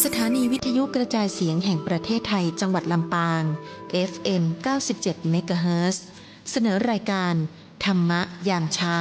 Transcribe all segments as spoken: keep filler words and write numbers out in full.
สถานีวิทยุกระจายเสียงแห่งประเทศไทย จังหวัดลำปาง เอฟเอ็ม เก้าสิบเจ็ด เมกะเฮิรตซ์ เสนอรายการธรรมะยามเช้า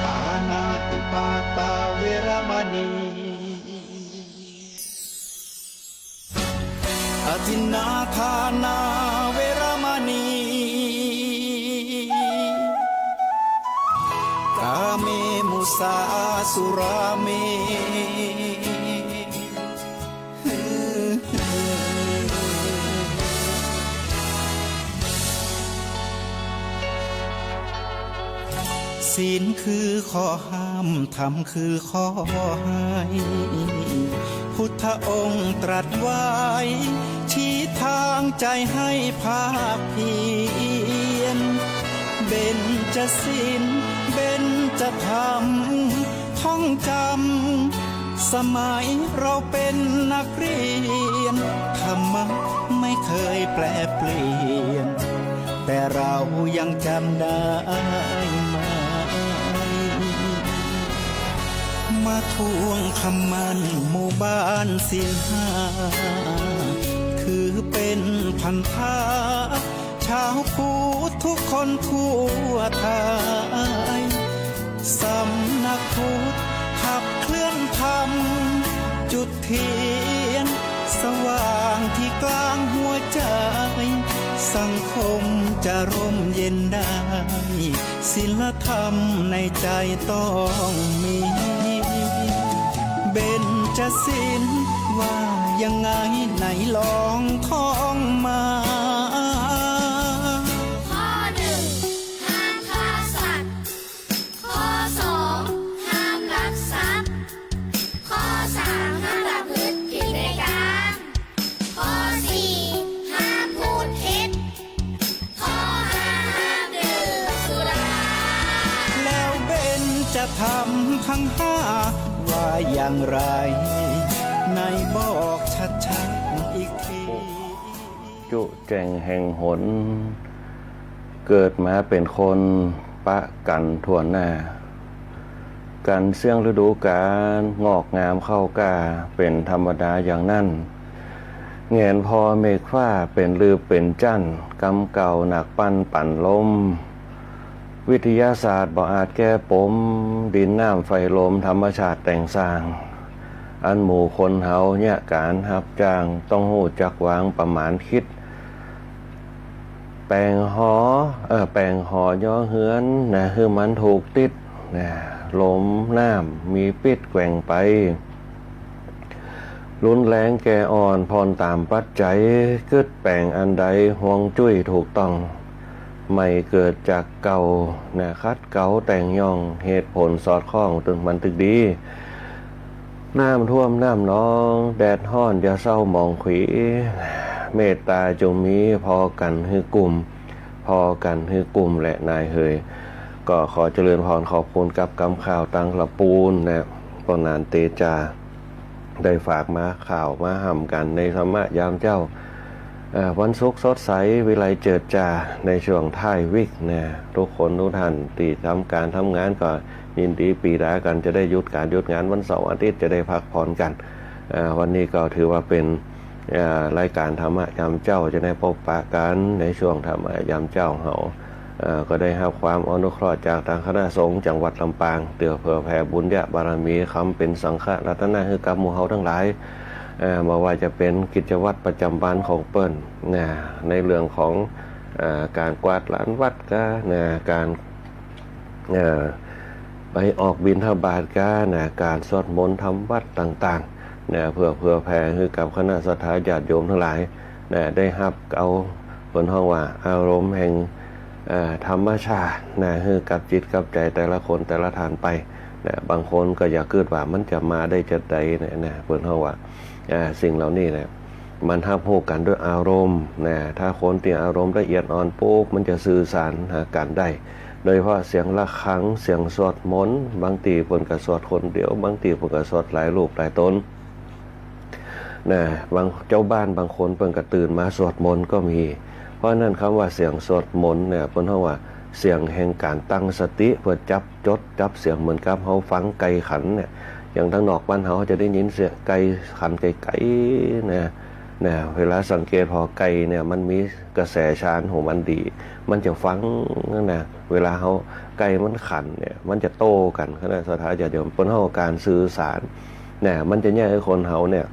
ปาณาติปาตาเวระมะณี อทินนาทานาเวระมะณี กาเมมุสาสุราเม ศีลคือข้อห้าม ธรรมคือข้อให้ พุทธองค์ตรัสไว้ ชี้ทางใจให้ภาคเพียร เบญจศีล เบญจธรรม ท่องจำ สมัยเราเป็นนักเรียน ธรรมะไม่เคยแปรเปลี่ยน แต่เรายังจำได้ไหม มาทวงคำมั่นหมู่บ้านศีลห้า ถือเป็นพันธะ ชาวพุทธทุกคนทั่วไทย สำนักพุทธขับเคลื่อนธรรม จุดเทียนสว่างที่กลางหัวใจ สังคมจะร่มเย็นได้ ศีลธรรมในใจต้องมี เบญจศีลว่ายังไงไหนลองท่องมา ข้อหนึ่ง ห้ามฆ่าสัตว์ ข้อสอง ห้ามลักทรัพย์ ข้อสาม ห้ามประพฤติผิดในกาม ข้อสี่ ห้ามพูดเท็จ ข้อห้า ห้ามดื่มสุรา แล้วเบญจธรรมทั้งห้าว่าอย่างไร ไหนบอกชัดๆ อีกที จุแจ้งแห่งหน เกิดมาเป๋นคนปะกั๋นทั่วหน้า กั๋นเสี้ยงฤดูก๋าล งอกงามเข้ากล้า เป๋นธรรมดาอย่างนั้น แหงนผ่อเมฆฟ้า เป๋นฤดูเป๋นจั้น กำเก่าหนักปันปั๋นลม วิทยาศาสตร์บ่อาจแก้ปม ดินน้ำไฟลม ธรรมชาติแต่งสร้าง อันหมู่คนเฮาเยียะก๋านฮับจ้าง ต้องฮู้จักวางประมาณคิด แป๋งหอ เอ่อ แป๋งหอยอเฮือนนะ หื้อมันถูกติดนะ ลมน้ำมีปิ๊ดแกว่งไป รุนแรงแก่อ่อน ผ่อนต๋ามปัจจัย กึ๊ดแป๋งอันใดฮวงจุ้ยถูกต้อง ใหม่เกิดจากเก่านะ ขัดเกลาแต่งย่อง เหตุผลสอดคล้องตึงมันตึกดี น้ำท่วมน้ำนอง แดดฮ้อนอย่าเศร้าหมองขุย เมตตาจงมีผ่อกั๋นหื้อกุ้ม ผ่อกั๋นหื้อกุ้มแหละนายเหย ก็ขอเจริญพรขอบคุณกับกำข่าวตังละปูนนะ ป้อหนานเตจา ได้ฝากมาข่าวมาห่ำกั๋นในธรรมะยามเจ๊า เอ่อ วันศุกร์สดใส วิไลเจิดจ๋า ในช่วงท้ายวีคนะ ทุกคนทุกท่านตี้ทำก๋านทำงานก็ยินดีปรีดากั๋น จะได้หยุดก๋านหยุดงาน วันเสาร์อาทิตย์จะได้พักผ่อนกั๋น เอ่อ วันนี้ก็ถือว่าเป๋น เอ่อ รายก๋านธรรมะยามเจ๊า จะได้พบปะกั๋นในช่วงธรรมะยามเจ๊าเฮา เอ่อ ก็ได้ฮับความอนุเคราะห์จากตางคณะสงฆ์จังหวัดลำปาง เตื้อเผื่อแผ่บุญญาบารมี ความเป๋นสังฆรัตนะหื้อกับหมู่เฮาตังหลาย เอ่อ บ่ว่าจะเป๋นกิจวัตรประจ๋ำวันของเปิ้นนะ ในเรื่องของ เอ่อ ก๋านกวาดลานวัดก้านะ ก๋าน เอ่อ ไปออกบิณฑบาตก้านะ ก๋านสวดมนต์ทำวัตรต่างๆ นะ เพื่อ เผื่อแผ่หื้อกับคณะศรัทธาญาติโยมตังหลายนะ ได้ฮับเอา เปิ้นฮ้องว่าอารมณ์แห่ง เอ่อ ธรรมชาตินะ หื้อกับจิตกับใจ๋แต่ละคนแต่ละท่านไปนะ บางคนก็อย่ากึ๊ดว่ามันจะมาได้จะใดเนี่ยนะ เปิ้นฮ้องว่า เอ่อ สิ่งเหล่านี้นะ มันฮับฮู้กั๋นด้วยอารมณ์นะ ถ้าคนตี้อารมณ์ละเอียดอ่อนปุ๊บ มันจะสื่อสารหากั๋นได้ โดยเฉพาะเสียงระฆัง เสียงสวดมนต์ บางตี้เปิ้นก็สวดคนเดียว บางตี้เปิ้นก็สวดหลายรูปหลายต๋น นะ บางเจ้าบ้านบางคนเปิ้นก็ตื่นมาสวดมนต์ก็มี เพราะฉะนั้นกำว่าเสียงสวดมนต์เนี่ย เปิ้นฮ้องว่าเสียงแห่งก๋านตั้งสติ เปื้อจับจดจับเสียง เหมือนกับเฮาฟังไก่ขันเนี่ย อย่างตางนอกบ้านเฮาจะได้ยินเสียงไก่ขันไก๋ๆ นะ นะ เวลาสังเกตผ่อไก่เนี่ย มันมีกระแสฌานของมันดี มันจะฟังนะ เวลาเฮา ไก่มันขันเนี่ย มันจะโต้กั๋น คณะศรัทธาญาติโยม เปิ้นฮ้องว่าก๋านสื่อสาร นะ มันจะเยียะหื้อคนเฮาเนี่ย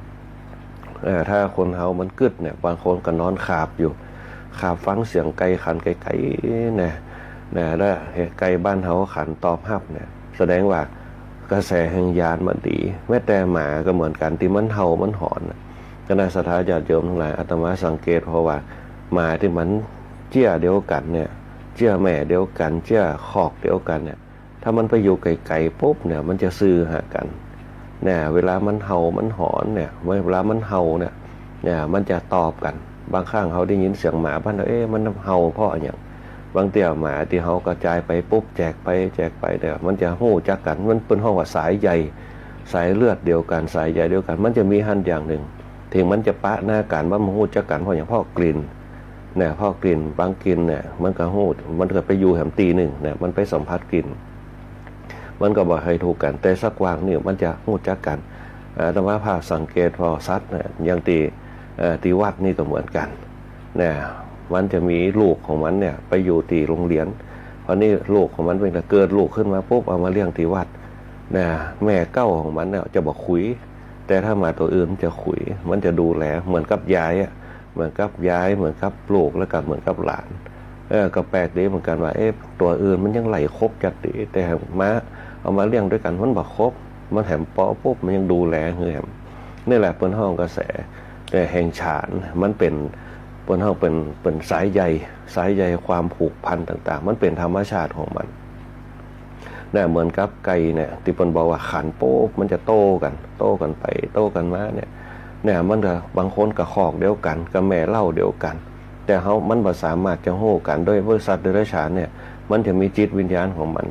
เอ่อ ถ้าคนเฮามันกึ๊ดเนี่ย บางคนก็นอนขาบอยู่ ขาบฟังเสียงไก่ขันไก๋ๆ นะ นะ แล้วไก่บ้านเฮาขันตอบฮับเนี่ย แสดงว่ากระแสแห่งญาณมันดี แม้แต่หมาก็เหมือนกั๋น ตี้มันเห่ามันหอนน่ะ คณะศรัทธาญาติโยมตังหลาย อาตมาสังเกตผ่อว่าหมาตี้มันเจี๊ยะเดียวกั๋นเนี่ย เจี๊ยะแม่เดียวกั๋น เจี๊ยะคอกเดียวกั๋นเนี่ย ถ้ามันไปอยู่ไก๋ๆ ปุ๊บเนี่ย มันจะสื่อหากั๋น เนี่ย เวลามันเห่ามันหอนเนี่ย เวลามันเห่าเนี่ย เนี่ย มันจะตอบกั๋น บางครั้งเฮาได้ยินเสียงหมาบ้านเฮา เอ๊ะ มันเห่าเพราะอะหยัง บางเตื้อหมาตี้เฮากระจายไปปุ๊บ แจกไป แจกไปเนี่ย มันจะฮู้จักกั๋น มันเปิ้นฮ้องว่าสายใย สายเลือดเดียวกั๋น สายใยเดียวกั๋น มันจะมีหั้นอย่างนึ่ง เถิงมันจะปะหน้ากั๋น มันบ่ฮู้จักกั๋น เพราะหยัง เพราะกลิ่น เนี่ย เพราะกลิ่น บางกลิ่นเนี่ย มันก็ฮู้ มันก็ไปอยู่แหมตี้นึ่งเนี่ย มันไปสัมผัสกลิ่น มันก็บ่ใค่ถูกกั๋น แต่สักวางนี่มันจะฮู้จักกั๋น เอ่อ อาตมาภาพสังเกตผ่อสัตว์เนี่ย อย่างตี้ เอ่อ ตี้วัดนี่ก็เหมือนกั๋น เนี่ย มันจะมีลูกของมันเนี่ย ไปอยู่ตี้โฮงเฮียน คราวนี้ลูกของมันเปิ้นเกิดลูกขึ้นมาปุ๊บ เอามาเลี้ยงตี้วัด เนี่ย แม่เก่าของมันเนี่ยจะบ่ขุย แต่ถ้าหมาตั๋วอื่นมันจะขุย มันจะดูแล เหมือนกับยายอะ เหมือนกับยาย เหมือนกับลูก แล้วก็เหมือนกับหลาน เออ ก็แปลกดีเหมือนกั๋นว่า เอ๊ะ ตั๋วอื่นมันยังไหลครบจัดดี แต่หมา เอามาเลี้ยงตวยกั๋นมันบ่ครบ มันแหมปอปุ๊บ มันยังดูแลหื้อแหม นี่แหละเปิ้นฮ้องกระแส แต่แห่งฌาน มันเป๋น เปิ้นฮ้องเป๋น เป๋นสายใย สายใยความผูกพันต่างๆ มันเป๋นธรรมชาติของมัน น่ะ เหมือนกับไก่เนี่ย ตี้เปิ้นบอกว่าขันปุ๊บ มันจะโต้กั๋น โต้กั๋นไป โต้กั๋นมาเนี่ย เนี่ย มันก็ บางคนก็คอกเดียวกั๋น ก็แม่เล้าเดียวกั๋น แต่เฮา มันบ่สามารถจะฮู้กั๋น โดยว่าสัตว์เดรัจฉานเนี่ย มันจะมีจิตวิญญาณของมัน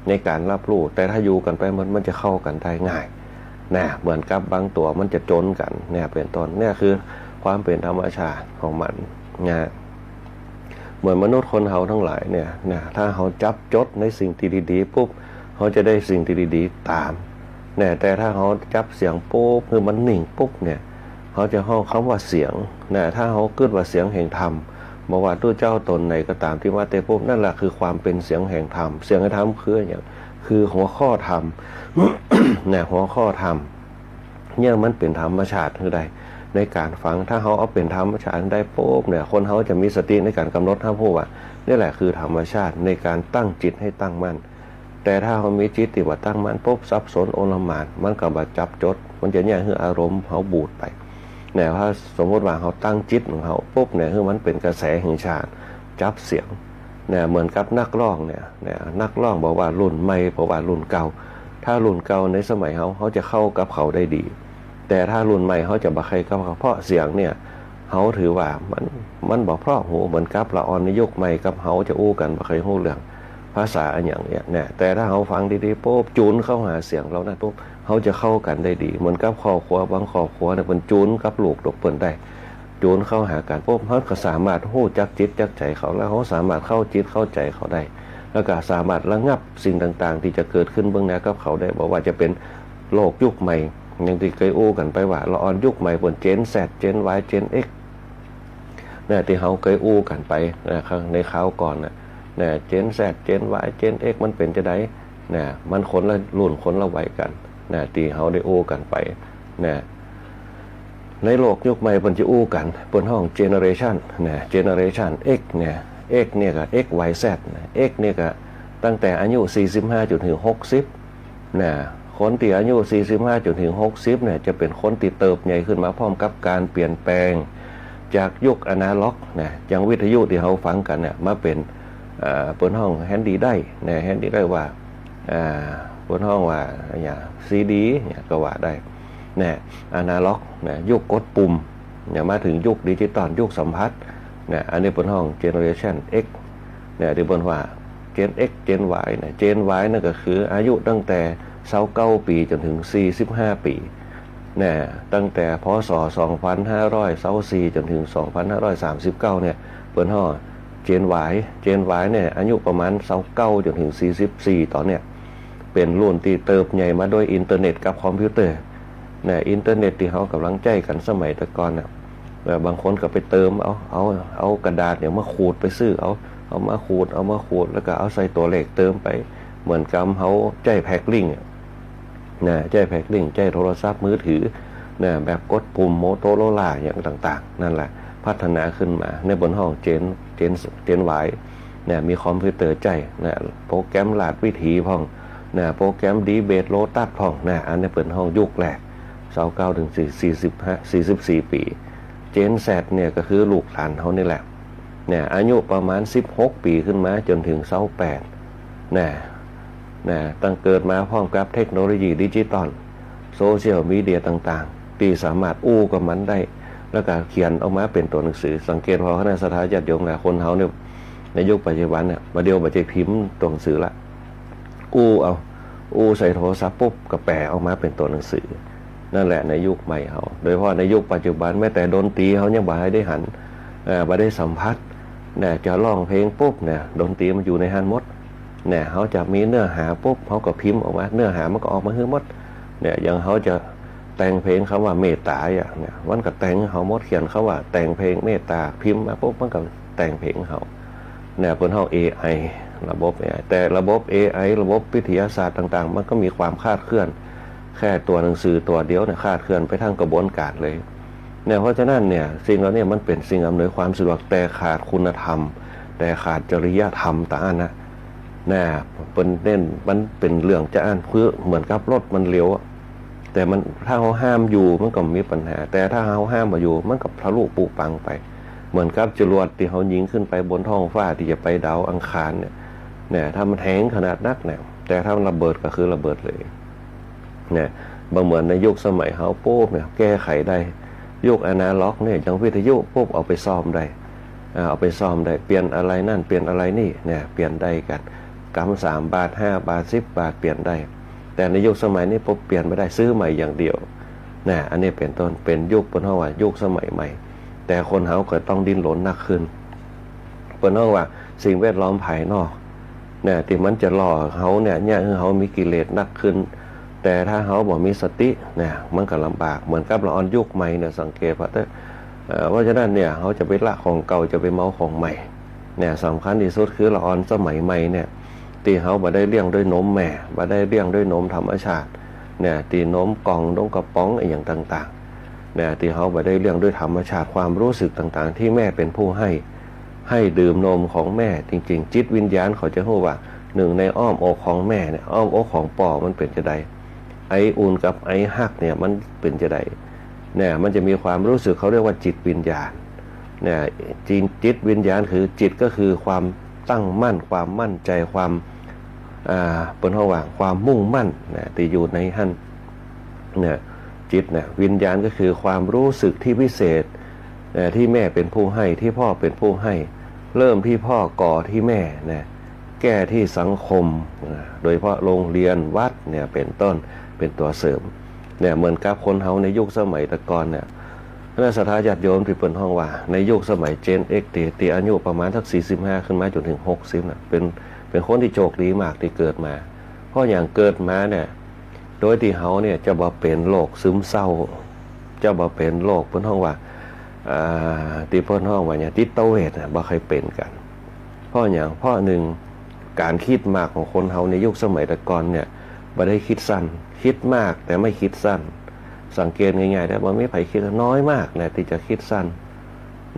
ในก๋านฮับฮู้ แต่ถ้าอยู่กั๋นไป มัน มันจะเข้ากั๋นได้ง่าย น่ะ เหมือนกับบางตั๋วมันจะจ๋นกั๋น เนี่ย เป๋นต้น เนี่ยคือความเป๋นธรรมชาติของมัน นะ เหมือนมนุษย์คนเฮาตังหลายเนี่ย นะ ถ้าเฮาจับจดในสิ่งตี้ดีๆ ปุ๊บ เฮาจะได้สิ่งตี้ดีๆ ต๋าม นะ แต่ถ้าเฮาจับเสียงปุ๊บ หื้อมันนิ่งปุ๊บเนี่ย เฮาจะฮ้องกำว่าเสียง นะ ถ้าเฮากึ๊ดว่าเสียงแห่งธรรม บ่ว่าตุ๊เจ้าต๋นไหนก็ต๋ามตี้มาเต๊ปุ๊บ นั่นแหละคือความเป๋นเสียงแห่งธรรม เสียงแห่งธรรมคืออะหยัง คือหัวข้อธรรม นะ หัวข้อธรรม เนี่ยมันเป๋นธรรมชาติหื้อได้ ในก๋านฟัง ถ้าเฮาเอาเป๋นธรรมชาติหื้อได้ปุ๊บเนี่ย คนเฮาจะมีสติในก๋านกำหนดฮับฮู้ว่า นี่แหละคือธรรมชาติในก๋านตั้งจิตหื้อตั้งมั่น แต่ถ้าเฮามีจิตตี้บ่ตั้งมั่นปุ๊บ สับสนโอลหม่าน มันก็บ่จับจด มันจะเยียะหื้ออารมณ์เฮาบูดไป เนี่ย ถ้าสมมุติว่าเฮาตั้งจิตของเฮาปุ๊บเนี่ย หื้อมันเป๋นกระแสแห่งฌาน จับเสียง เนี่ย เหมือนกับนักร้องเนี่ย เนี่ย นักร้องบ่ว่ารุ่นใหม่ บ่ว่ารุ่นเก่า ถ้ารุ่นเก่าในสมัยเฮา เฮาจะเข้ากับเขาได้ดี แต่ถ้ารุ่นใหม่เฮาจะบ่ใค่เข้ากับเขา เพราะเสียงเนี่ย เฮาถือว่ามัน มันบ่เพราะหู เหมือนกับละอ่อนในยุคใหม่กับเฮาจะอู้กั๋นบ่ใค่ฮู้เรื่องภาษาอะหยังเนี่ย เนี่ย แต่ถ้าเฮาฟังดีๆ ปุ๊บ จูนเข้าหาเสียงเหล่านั้นปุ๊บ เฮาจะเข้ากั๋นได้ดี เหมือนกับครอบครัว บางครอบครัวเนี่ย เปิ้นจูนกับลูกตั๋วเปิ้นได้ จูนเข้าหากั๋นปุ๊บ เฮาก็สามารถฮู้จักจิตจักใจ๋เขา แล้วเฮาสามารถเข้าจิตเข้าใจ๋เขาได้ แล้วก็สามารถระงับสิ่งต่างๆ ตี้จะเกิดขึ้นเบื้องหน้ากับเขาได้ บ่ว่าจะเป๋นโลกยุคใหม่ อย่างตี้เกยอู้กั๋นไปว่า ละอ่อนยุคใหม่เปิ้น เจนแซด เจนวาย เจนเอ็กซ์ นะ ตี้เฮาเกยอู้กั๋นไปนะ ในคราวก่อนน่ะ นะ เจนแซด เจนวาย เจนเอ็กซ์ มันเป๋นจาใด นะ มันคนละรุ่นคนละวัยกั๋น นะ ตี้เฮาได้อู้กั๋นไป นะ ในโลกยุคใหม่เปิ้นจะอู้กั๋น เปิ้นฮ้องเจเนอเรชัน นะ เจเนอเรชันเอ็กซ์ เนี่ย เอ็กซ์ เนี่ยก็ เอ็กซ์ วาย แซด นะ เอ็กซ์ เนี่ยก็ตั้งแต่อายุสี่สิบห้าจ๋นเถิงหกสิบ นะ คนตี้อายุสี่สิบห้าจ๋นเถิงหกสิบเนี่ย จะเป๋นคนตี้เติบใหญ่ขึ้นมาพร้อมกับก๋านเปลี่ยนแปลงจากยุคอนาล็อกนะ อย่างวิทยุตี้เฮาฟังกั๋นเนี่ย มาเป๋น เอ่อ เปิ้นฮ้องแฮนดีไดร์นะ แฮนดีไดร์ว่า อ่า เปิ้นฮ้องว่าอะหยัง ซีดี เนี่ยก็ว่าได้ นะ อนาล็อก นะ ยุคกดปุ่ม เนี่ย มาเถิงยุคดิจิตอล ยุคสัมผัส นะ อันนี้เปิ้นฮ้องเจเนอเรชันเอ็กซ์ เนี่ย ตี้เปิ้นว่า Gen X Gen Y นะ Gen Y นั่นก็คืออายุตั้งแต่ซาวเก้าปี๋จ๋นถึงสี่สิบห้าปี๋ นะ ตั้งแต่ พ.ศ. สองพันห้าร้อยซาวสี่จ๋นถึงสองพันห้าร้อยสามสิบเก้าเนี่ย เปิ้นฮ้อง Gen Y Gen Y เนี่ย อายุประมาณซาวเก้าจ๋นถึงสี่สิบสี่ ต๋อนเนี่ย เป๋นรุ่นตี้เติบใหญ่มาด้วยอินเทอร์เน็ตกับคอมพิวเตอร์ นะ อินเทอร์เน็ตตี้เฮาก่ำลังใจ๊กั๋นสมัยแต่ก่อนน่ะ เออ บางคนก็ไปเติมเอา เอา เอากระดาษเนี่ยมาขูด ไปซื้อเอา เอามาขูด เอามาขูด แล้วก็เอาใส่ตั๋วเลขเติมไป เหมือนกับเฮาใจ๊แพ็คลิงก์อะ นะ ใจ๊แพ็คลิงก์ ใจ๊โทรศัพท์มือถือ นะ แบบกดปุ่มโมโตโรล่าอย่างต่างๆ นั่นแหละ พัฒนาขึ้นมา ในเปิ้นฮ้อง Gen Gen Gen Y นะ มีคอมพิวเตอร์ใจ๊ นะ โปรแกรมลาดวิถีพ่อง นะ โปรแกรมดีเบตโลตัสพ่อง นะ อันนี้เปิ้นฮ้องยุคแรก ซาวเก้าถึงสี่ สี่สิบห้า สี่สิบสี่ปี๋ Gen Z เนี่ยก็คือลูกหลานเฮานี่แหละ เนี่ย อายุประมาณสิบหกปี๋ขึ้นมาจ๋นถึงซาวแปด นะ นะ ตั้งเกิดมาพร้อมกับเทคโนโลยีดิจิตอล โซเชียลมีเดียต่างๆ ตี้สามารถอู้กับมันได้ แล้วก็เขียนออกมาเป๋นตั๋วหนังสือ สังเกตผ่อคณะศรัทธาญาติโยมนะ คนเฮาเนี่ย ในยุคปัจจุบันเนี่ย บ่าเดี่ยวบ่ใจ้พิมพ์ตั๋วหนังสือละ อู้เอา อู้ใส่โทรศัพท์ปุ๊บ ก็แป๋ออกมาเป๋นตั๋วหนังสือ นั่นแหละในยุคใหม่เฮา โดยเฉพาะในยุคปัจจุบัน แม้แต่ดนตรีเฮายังบ่ได้หัน เอ่อ บ่ได้สัมผัส นะ จะฮ้องเพลงปุ๊บเนี่ย ดนตรีมันอยู่ในหั้นหมด เนี่ย เฮาจะมีเนื้อหาปุ๊บ เฮาก็พิมพ์ออกมา เนื้อหามันก็ออกมาหื้อหมด เนี่ย อย่างเฮาจะแต่งเพลงกำว่าเมตต๋าอะ เนี่ย มันก็แต่งหื้อเฮาหมด เขียนกำว่าแต่งเพลงเมตต๋า พิมพ์มาปุ๊บ มันก็แต่งเพลงหื้อเฮา เนี่ย เปิ้นฮ้อง เอไอ ระบบ เอไอ แต่ระบบ เอไอ ระบบวิทยาศาสตร์ต่างๆ มันก็มีความคลาดเคลื่อน แค่ตั๋วหนังสือตั๋วเดียวเนี่ย คลาดเคลื่อนไปทั้งกระบวนการเลย เนี่ย เพราะฉะนั้นเนี่ย สิ่งเหล่านี้มันเป๋นสิ่งอำนวยความสะดวก แต่ขาดคุณธรรม แต่ขาดจริยธรรมต๋างอั้นนะ นะ เปิ้นเน้น มันเป๋นเรื่องจะอั้น คือเหมือนกับรถมันเร็วอะ แต่มัน ถ้าเฮาห้ามอยู่ มันก็บ่มีปัญหา แต่ถ้าเฮาห้ามบ่อยู่ มันก็ทะลุปุปังไป เหมือนกับจรวดตี้เฮายิงขึ้นไปบนท้องฟ้าตี้จะไปดาวอังคารเนี่ย เนี่ย ถ้ามันแฮงขนาดนักเนี่ย แต่ถ้ามันระเบิดก็คือระเบิดเลย เนี่ย บ่เหมือนในยุคสมัยเฮาปุ๊บเนี่ย แก้ไขได้ ยุคอนาล็อกเนี่ย อย่างวิทยุปุ๊บ เอาไปซ่อมได้ อ่า เอาไปซ่อมได้ เปลี่ยนอะไรนั่น เปลี่ยนอะไรนี่ เนี่ย เปลี่ยนได้กั๋น กำสามบาท ห้าบาท สิบบาท เปลี่ยนได้ แต่ในยุคสมัยนี้ปุ๊บ เปลี่ยนบ่ได้ ซื้อใหม่อย่างเดียว นะ อันนี้เป๋นต้น เป๋นยุค เปิ้นฮ้องว่ายุคสมัยใหม่ แต่คนเฮาก็ต้องดิ้นรนหนักขึ้น เปิ้นฮ้องว่าสิ่งแวดล้อมภายนอก เนี่ย ตี้มันจะหล่อเฮาเนี่ย เยียะหื้อเฮามีกิเลสหนักขึ้น แต่ถ้าเฮาบ่มีสติ เนี่ย มันก็ลำบาก เหมือนกับละอ่อนยุคใหม่เนี่ย สังเกตผ่อเต๊อะ เอ่อ เพราะฉะนั้นเนี่ย เฮาจะไปละของเก่า จะไปเมาของใหม่ เนี่ย สำคัญตี้สุดคือละอ่อนสมัยใหม่เนี่ย ตี้เฮาบ่ได้เลี้ยงด้วยนมแม่ บ่ได้เลี้ยงด้วยนมธรรมชาติ เนี่ย ตี้นมกล่อง นมกระป๋อง อะหยังต่างๆ เนี่ย ตี้เฮาบ่ได้เลี้ยงด้วยธรรมชาติ ความรู้สึกต่างๆ ตี้แม่เป๋นผู้ให้ ให้ดื่มนมของแม่ จริงๆ จิตวิญญาณเขาจะฮู้ว่า นึ่งในอ้อมอกของแม่เนี่ย อ้อมอกของป้อมันเป๋นจาใด ไออุ่นกับไอฮักเนี่ยมันเป๋นจาใด เนี่ย มันจะมีความรู้สึก เขาเรียกว่าจิตวิญญาณ เนี่ย จิต จิตวิญญาณคือจิตก็คือความตั้งมั่น ความมั่นใจ ความ อ่า เปิ้นฮ้องว่าความมุ่งมั่น นะ ตี้อยู่ในหั้น เนี่ย จิตเนี่ย วิญญาณก็คือความรู้สึกที่พิเศษ เอ่อ ที่แม่เป๋นผู้ให้ ที่ป้อเป๋นผู้ให้ เริ่มที่ป้อ ก่อที่แม่ นะ แก้ที่สังคม นะ โดยเฉพาะโรงเรียน วัด เนี่ย เป๋นต้น เป๋นตั๋วเสริม เนี่ย เหมือนกับคนเฮาในยุคสมัยแต่ก่อนเนี่ย คณะศรัทธาญาติโยมตี้เปิ้นฮ้องว่า ในยุคสมัย Gen X ตี้ ตี้อายุประมาณสักสี่สิบห้าขึ้นมาจ๋นถึงหกสิบน่ะ เป๋น เป๋นคนตี้โชคดีมากตี้เกิดมา เพราะหยัง เกิดมาเนี่ย โดยตี้เฮาเนี่ยจะบ่เป๋นโรคซึมเศร้า จะบ่เป๋นโรค เปิ้นฮ้องว่า อ่า ตี้เปิ้นฮ้องว่าหยัง จิตเวชน่ะ บ่ค่อยเป๋นกั๋น เพราะหยัง เพราะนึ่ง ก๋านกึ๊ดมากของคนเฮาในยุคสมัยแต่ก่อนเนี่ย บ่ได้กึ๊ดสั้น กึ๊ดมากแต่ไม่กึ๊ดสั้น สังเกตง่ายๆ ได้ บ่มีใผกึ๊ด น้อยมากนะ ตี้จะกึ๊ดสั้น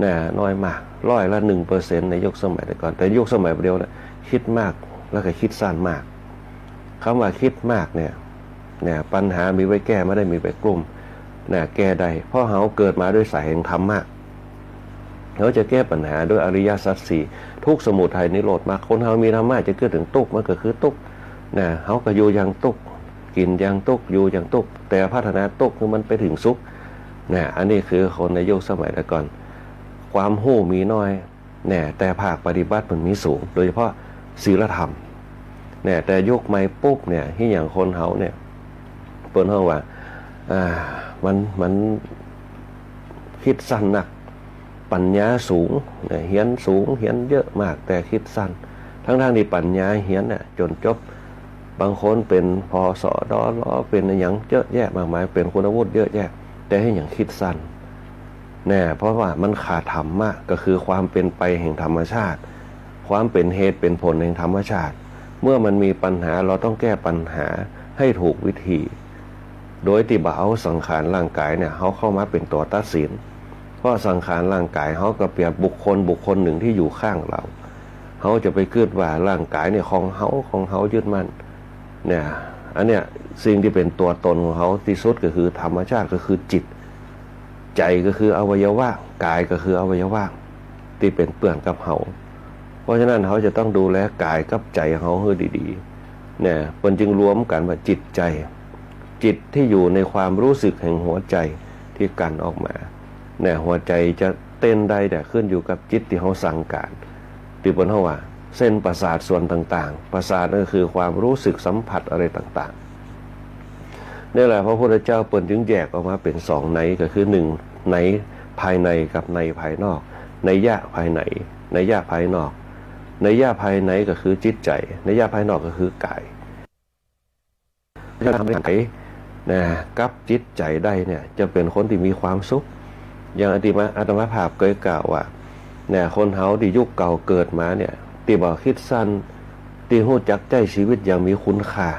นะ น้อยมาก ร้อยละหนึ่งเปอร์เซ็นต์ ในยุคสมัยแต่ก่อน แต่ยุคสมัยบ่าเดี่ยวนะ กึ๊ดมาก แล้วก็กึ๊ดสั้นมาก กำว่ากึ๊ดมากเนี่ย เนี่ย ปัญหามีไว้แก้ บ่ได้มีไว้กลุ้ม นะ แก้ได้ เพราะเฮาเกิดมาด้วยสายแห่งธรรมะ เฮาจะแก้ปัญหาด้วยอริยสัจสี่ ทุกข์ สมุทัย นิโรธ มรรค คนเฮามีธรรมะจะกึ๊ดเถิงตุ๊กข์ มันก็คือตุ๊กข์ นะ เฮาก็อยู่อย่างตุ๊กข์ กิ๋นอย่างตุ๊กข์ อยู่อย่างตุ๊กข์ แต่พัฒนาตุ๊กข์หื้อมันไปเถิงสุข นะ อันนี้คือคนในยุคสมัยแต่ก่อน ความฮู้มีน้อย แน่ แต่ภาคปฏิบัติมันมีสูง โดยเฉพาะ ศีลธรรม เนี่ย แต่ยุคใหม่ปุ๊บเนี่ย เหียอย่างคนเฮาเนี่ย เปิ้นฮ้องว่า อ่า มัน มัน กึ๊ดสั้นนัก ปัญญาสูง เนี่ย เฮียนสูง เฮียนเยอะมาก แต่กึ๊ดสั้น ทั้งๆ ตี้ปัญญาเฮียนน่ะ จ๋นจบ บางคนเป๋น ผส.ด.ล. เป๋นอะหยังเยอะแยะมากมาย เป๋นคุณวุฒิเยอะแยะ แต่เหียอย่างกึ๊ดสั้น เนี่ย เพราะว่ามันขาดธรรมะ ก็คือความเป๋นไปแห่งธรรมชาติ ความเป๋นเหตุเป๋นผลแห่งธรรมชาติ เมื่อมันมีปัญหา เฮาต้องแก้ปัญหาให้ถูกวิธี โดยตี้บ่เอาสังขารร่างกายเนี่ย เฮาเข้ามาเป๋นตั๋วตัดสิน เพราะสังขารร่างกายเฮาก็เปรียบบุคคล บุคคลหนึ่งตี้อยู่ข้างเฮา เฮาจะไปกึ๊ดว่าร่างกายเนี่ยของเฮา ของเฮายึดมั่น เนี่ย อันเนี้ยสิ่งตี้เป๋นตั๋วตนของเฮาตี้สุดก็คือธรรมชาติ ก็คือจิต ใจ๋ก็คืออวัยวะ ก๋ายก็คืออวัยวะ ตี้เป๋นเปื้อนกับเฮา เพราะฉะนั้นเฮาจะต้องดูแลก๋ายกับใจ๋เฮาหื้อดีๆ เนี่ย เปิ้นจึงรวมกั๋นว่าจิตใจ๋ จิตตี้อยู่ในความรู้สึกแห่งหัวใจ๋ตี้กั้นออกมา เนี่ย หัวใจ๋จะเต้นได้เนี่ยขึ้นอยู่กับจิตตี้เฮาสั่งก๋าน ตี้เปิ้นฮ้องว่าเส้นประสาทส่วนต่างๆ ประสาทก็คือความรู้สึกสัมผัสอะไรต่างๆ นี่แหละพระพุทธเจ้าเปิ้นจึงแยกออกมาเป๋นสองนัย ก็คือหนึ่งนัยภายในกับนัยภายนอก นัยยะภายใน นัยยะภายนอก นัยยะภายในก็คือจิตใจ๋ นัยยะภายนอกก็คือก๋าย ถ้าทำก๋ายนะ กับจิตใจ๋ได้เนี่ย จะเป๋นคนตี้มีความสุข อย่างอาตมา อาตมาภาพเกยกล่าวว่า เนี่ย คนเฮาตี้ยุคเก่าเกิดมาเนี่ย ตี้บ่กึ๊ดสั้น ตี้ฮู้จักใจ๊จีวิตอย่างมีคุณค่า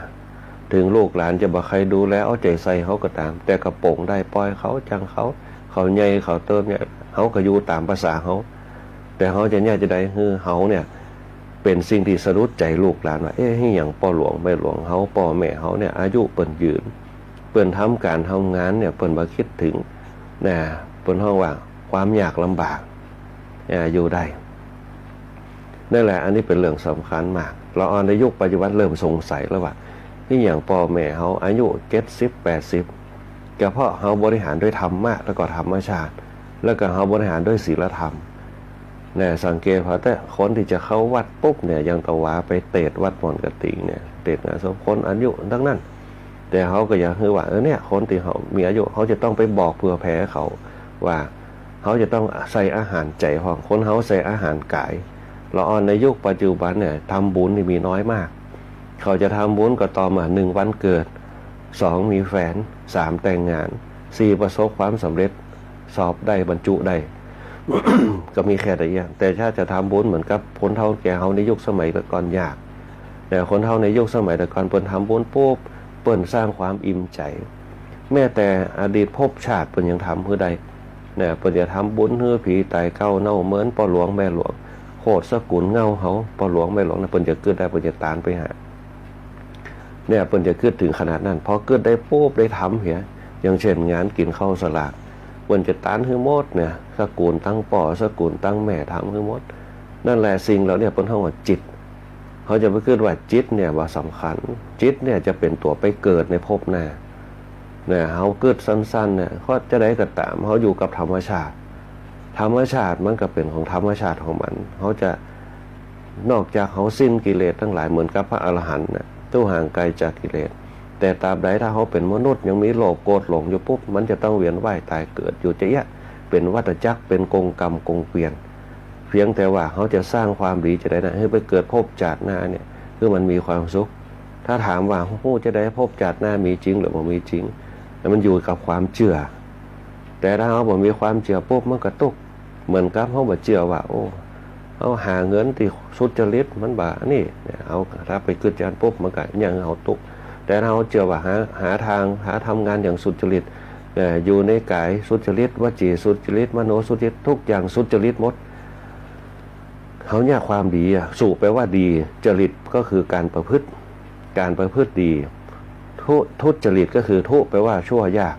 เถิงลูกหลานจะบ่ใค่ดูแลเอาใจ๋ใส่เฮาก็ต๋าม แต่ก็ป๋งได้ ป่อยเขา จ่างเขา เขาใหญ่เขาเติบเนี่ย เฮาก็อยู่ต๋ามประสาเฮา แต่เฮาจะเยียะจาใดหื้อเฮาเนี่ย เป๋นสิ่งตี้สะดุดใจ๋ลูกหลานว่า เอ๊ะ เหียอย่างป้อหลวงแม่หลวงเฮา ป้อแม่เฮาเนี่ย อายุเปิ้นยืน เปิ้นทำก๋านทำงานเนี่ย เปิ้นบ่กึ๊ดเถิง นะ เปิ้นฮ้องว่าความยากลำบาก เนี่ย อยู่ได้ นั่นแหละ อันนี้เป๋นเรื่องสำคัญมาก ละอ่อนในยุคปัจจุบันเริ่มสงสัยแล้วว่า เหียอย่างป้อแม่เฮาอายุเจ็ดสิบ แปดสิบ ก็เพราะเฮาบริหารด้วยธรรมะ แล้วก็ธรรมชาติ แล้วก็เฮาบริหารด้วยศีลธรรม เนี่ย สังเกตผ่าแต่คนตี้จะเข้าวัดปุ๊บเนี่ย อย่างตะวาไปเตศน์วัดม่อนกระติ่งเนี่ย เตศน์งานศพคนอายุตังนั้น แต่เฮาก็อยากหื้อว่า เออ เนี่ย คนตี้เฮามีอายุ เฮาจะต้องไปบอกเผื่อแผ่เขาว่า เฮาจะต้องใส่อาหารใจ๋พ่อง คนเฮาใส่อาหารก๋าย ละอ่อนในยุคปัจจุบันเนี่ย ทำบุญนี่มีน้อยมาก เขาจะทำบุญก็ต่อเมื่อ หนึ่ง วันเกิด สอง มีแฟน สาม แต่งงาน สี่ ประสบความสำเร็จ สอบได้ บรรจุได้ ก็มีแค่เต้าอี้ แต่ถ้าจะทำบุญเหมือนกับคนเฒ่าแก่เฮาในยุคสมัยแต่ก่อนยาก แต่คนเฒ่าในยุคสมัยแต่ก่อนเปิ้นทำบุญปุ๊บ เปิ้นสร้างความอิ่มใจ๋ แม้แต่อดีตภพชาติเปิ้นยังทำหื้อได้ เนี่ย เปิ้นจะทำบุญหื้อผีต๋ายเก่าเน่าเมิน ป้อหลวงแม่หลวง โคตรสกุลเหง้าเฮา ป้อหลวงแม่หลวงเนี่ย เปิ้นจะกึ๊ดได้ เปิ้นจะตานไปหา เนี่ย เปิ้นจะกึ๊ดเถิงขนาดนั้น พอกึ๊ดได้ปุ๊บ ได้ทำเหีย อย่างเช่น งานกิ๋นข้าวสลาก เปิ้นจะตานหื้อหมดเนี่ย สกุลตังป้อ สกุลตังแม่ ทำหื้อหมด นั่นแหละ สิ่งเหล่านี้เปิ้นฮ้องว่าจิต เฮาจะไปกึ๊ดว่าจิตเนี่ยบ่สำคัญ จิตเนี่ยจะเป๋นตั๋วไปเกิดในภพหน้า เนี่ย เฮากึ๊ดสั้นๆ เนี่ย เพราะจาใดก็ต๋าม เฮาอยู่กับธรรมชาติ ธรรมชาติมันก็เป๋นของธรรมชาติของมัน เฮาจะ นอกจากเฮาสิ้นกิเลสตังหลายเหมือนกับพระอรหันต์น่ะ ตู้ห่างไกลจากกิเลส แต่ตราบใดถ้าเฮาเป๋นมนุษย์ยังมีโลภโกรธหลงอยู่ปุ๊บ มันจะต้องเวียนว่ายต๋ายเกิดอยู่จาอี้ เป๋นวัฏจักร เป๋นกงกรรมกงเกวียน เพียงแต่ว่าเฮาจะสร้างความดีจาใดนะ หื้อไปเกิดภพชาติหน้าเนี่ย หื้อมันมีความสุข ถ้าถามว่าฮู้จาใดภพชาติหน้ามีจริงหรือบ่มีจริง มันอยู่กับความเจื้อ แต่ถ้าเฮาบ่มีความเจื้อปุ๊บ มันก็ตุ๊กข์ เหมือนกับเฮาบ่เจื้อว่า โอ้ เฮาหาเงินตี้สุจริตมันบ่ อันนี้เนี่ย เฮาถ้าไปกึ๊ดอย่างนั้นปุ๊บ มันก็ยังหื้อเฮาตุ๊กข์ แต่ถ้าเฮาเจื้อว่าหา หาทาง หาทำงานอย่างสุจริต เอ่อ อยู่ในก๋ายสุจริต วจีสุจริต มโนสุจริต ทุกอย่างสุจริตหมด เฮาเยียะความดีอะ สุแปลว่าดี จริตก็คือการประพฤติ การประพฤติดี ทุ ทุจริตก็คือ ทุแปลว่าชั่ว ยาก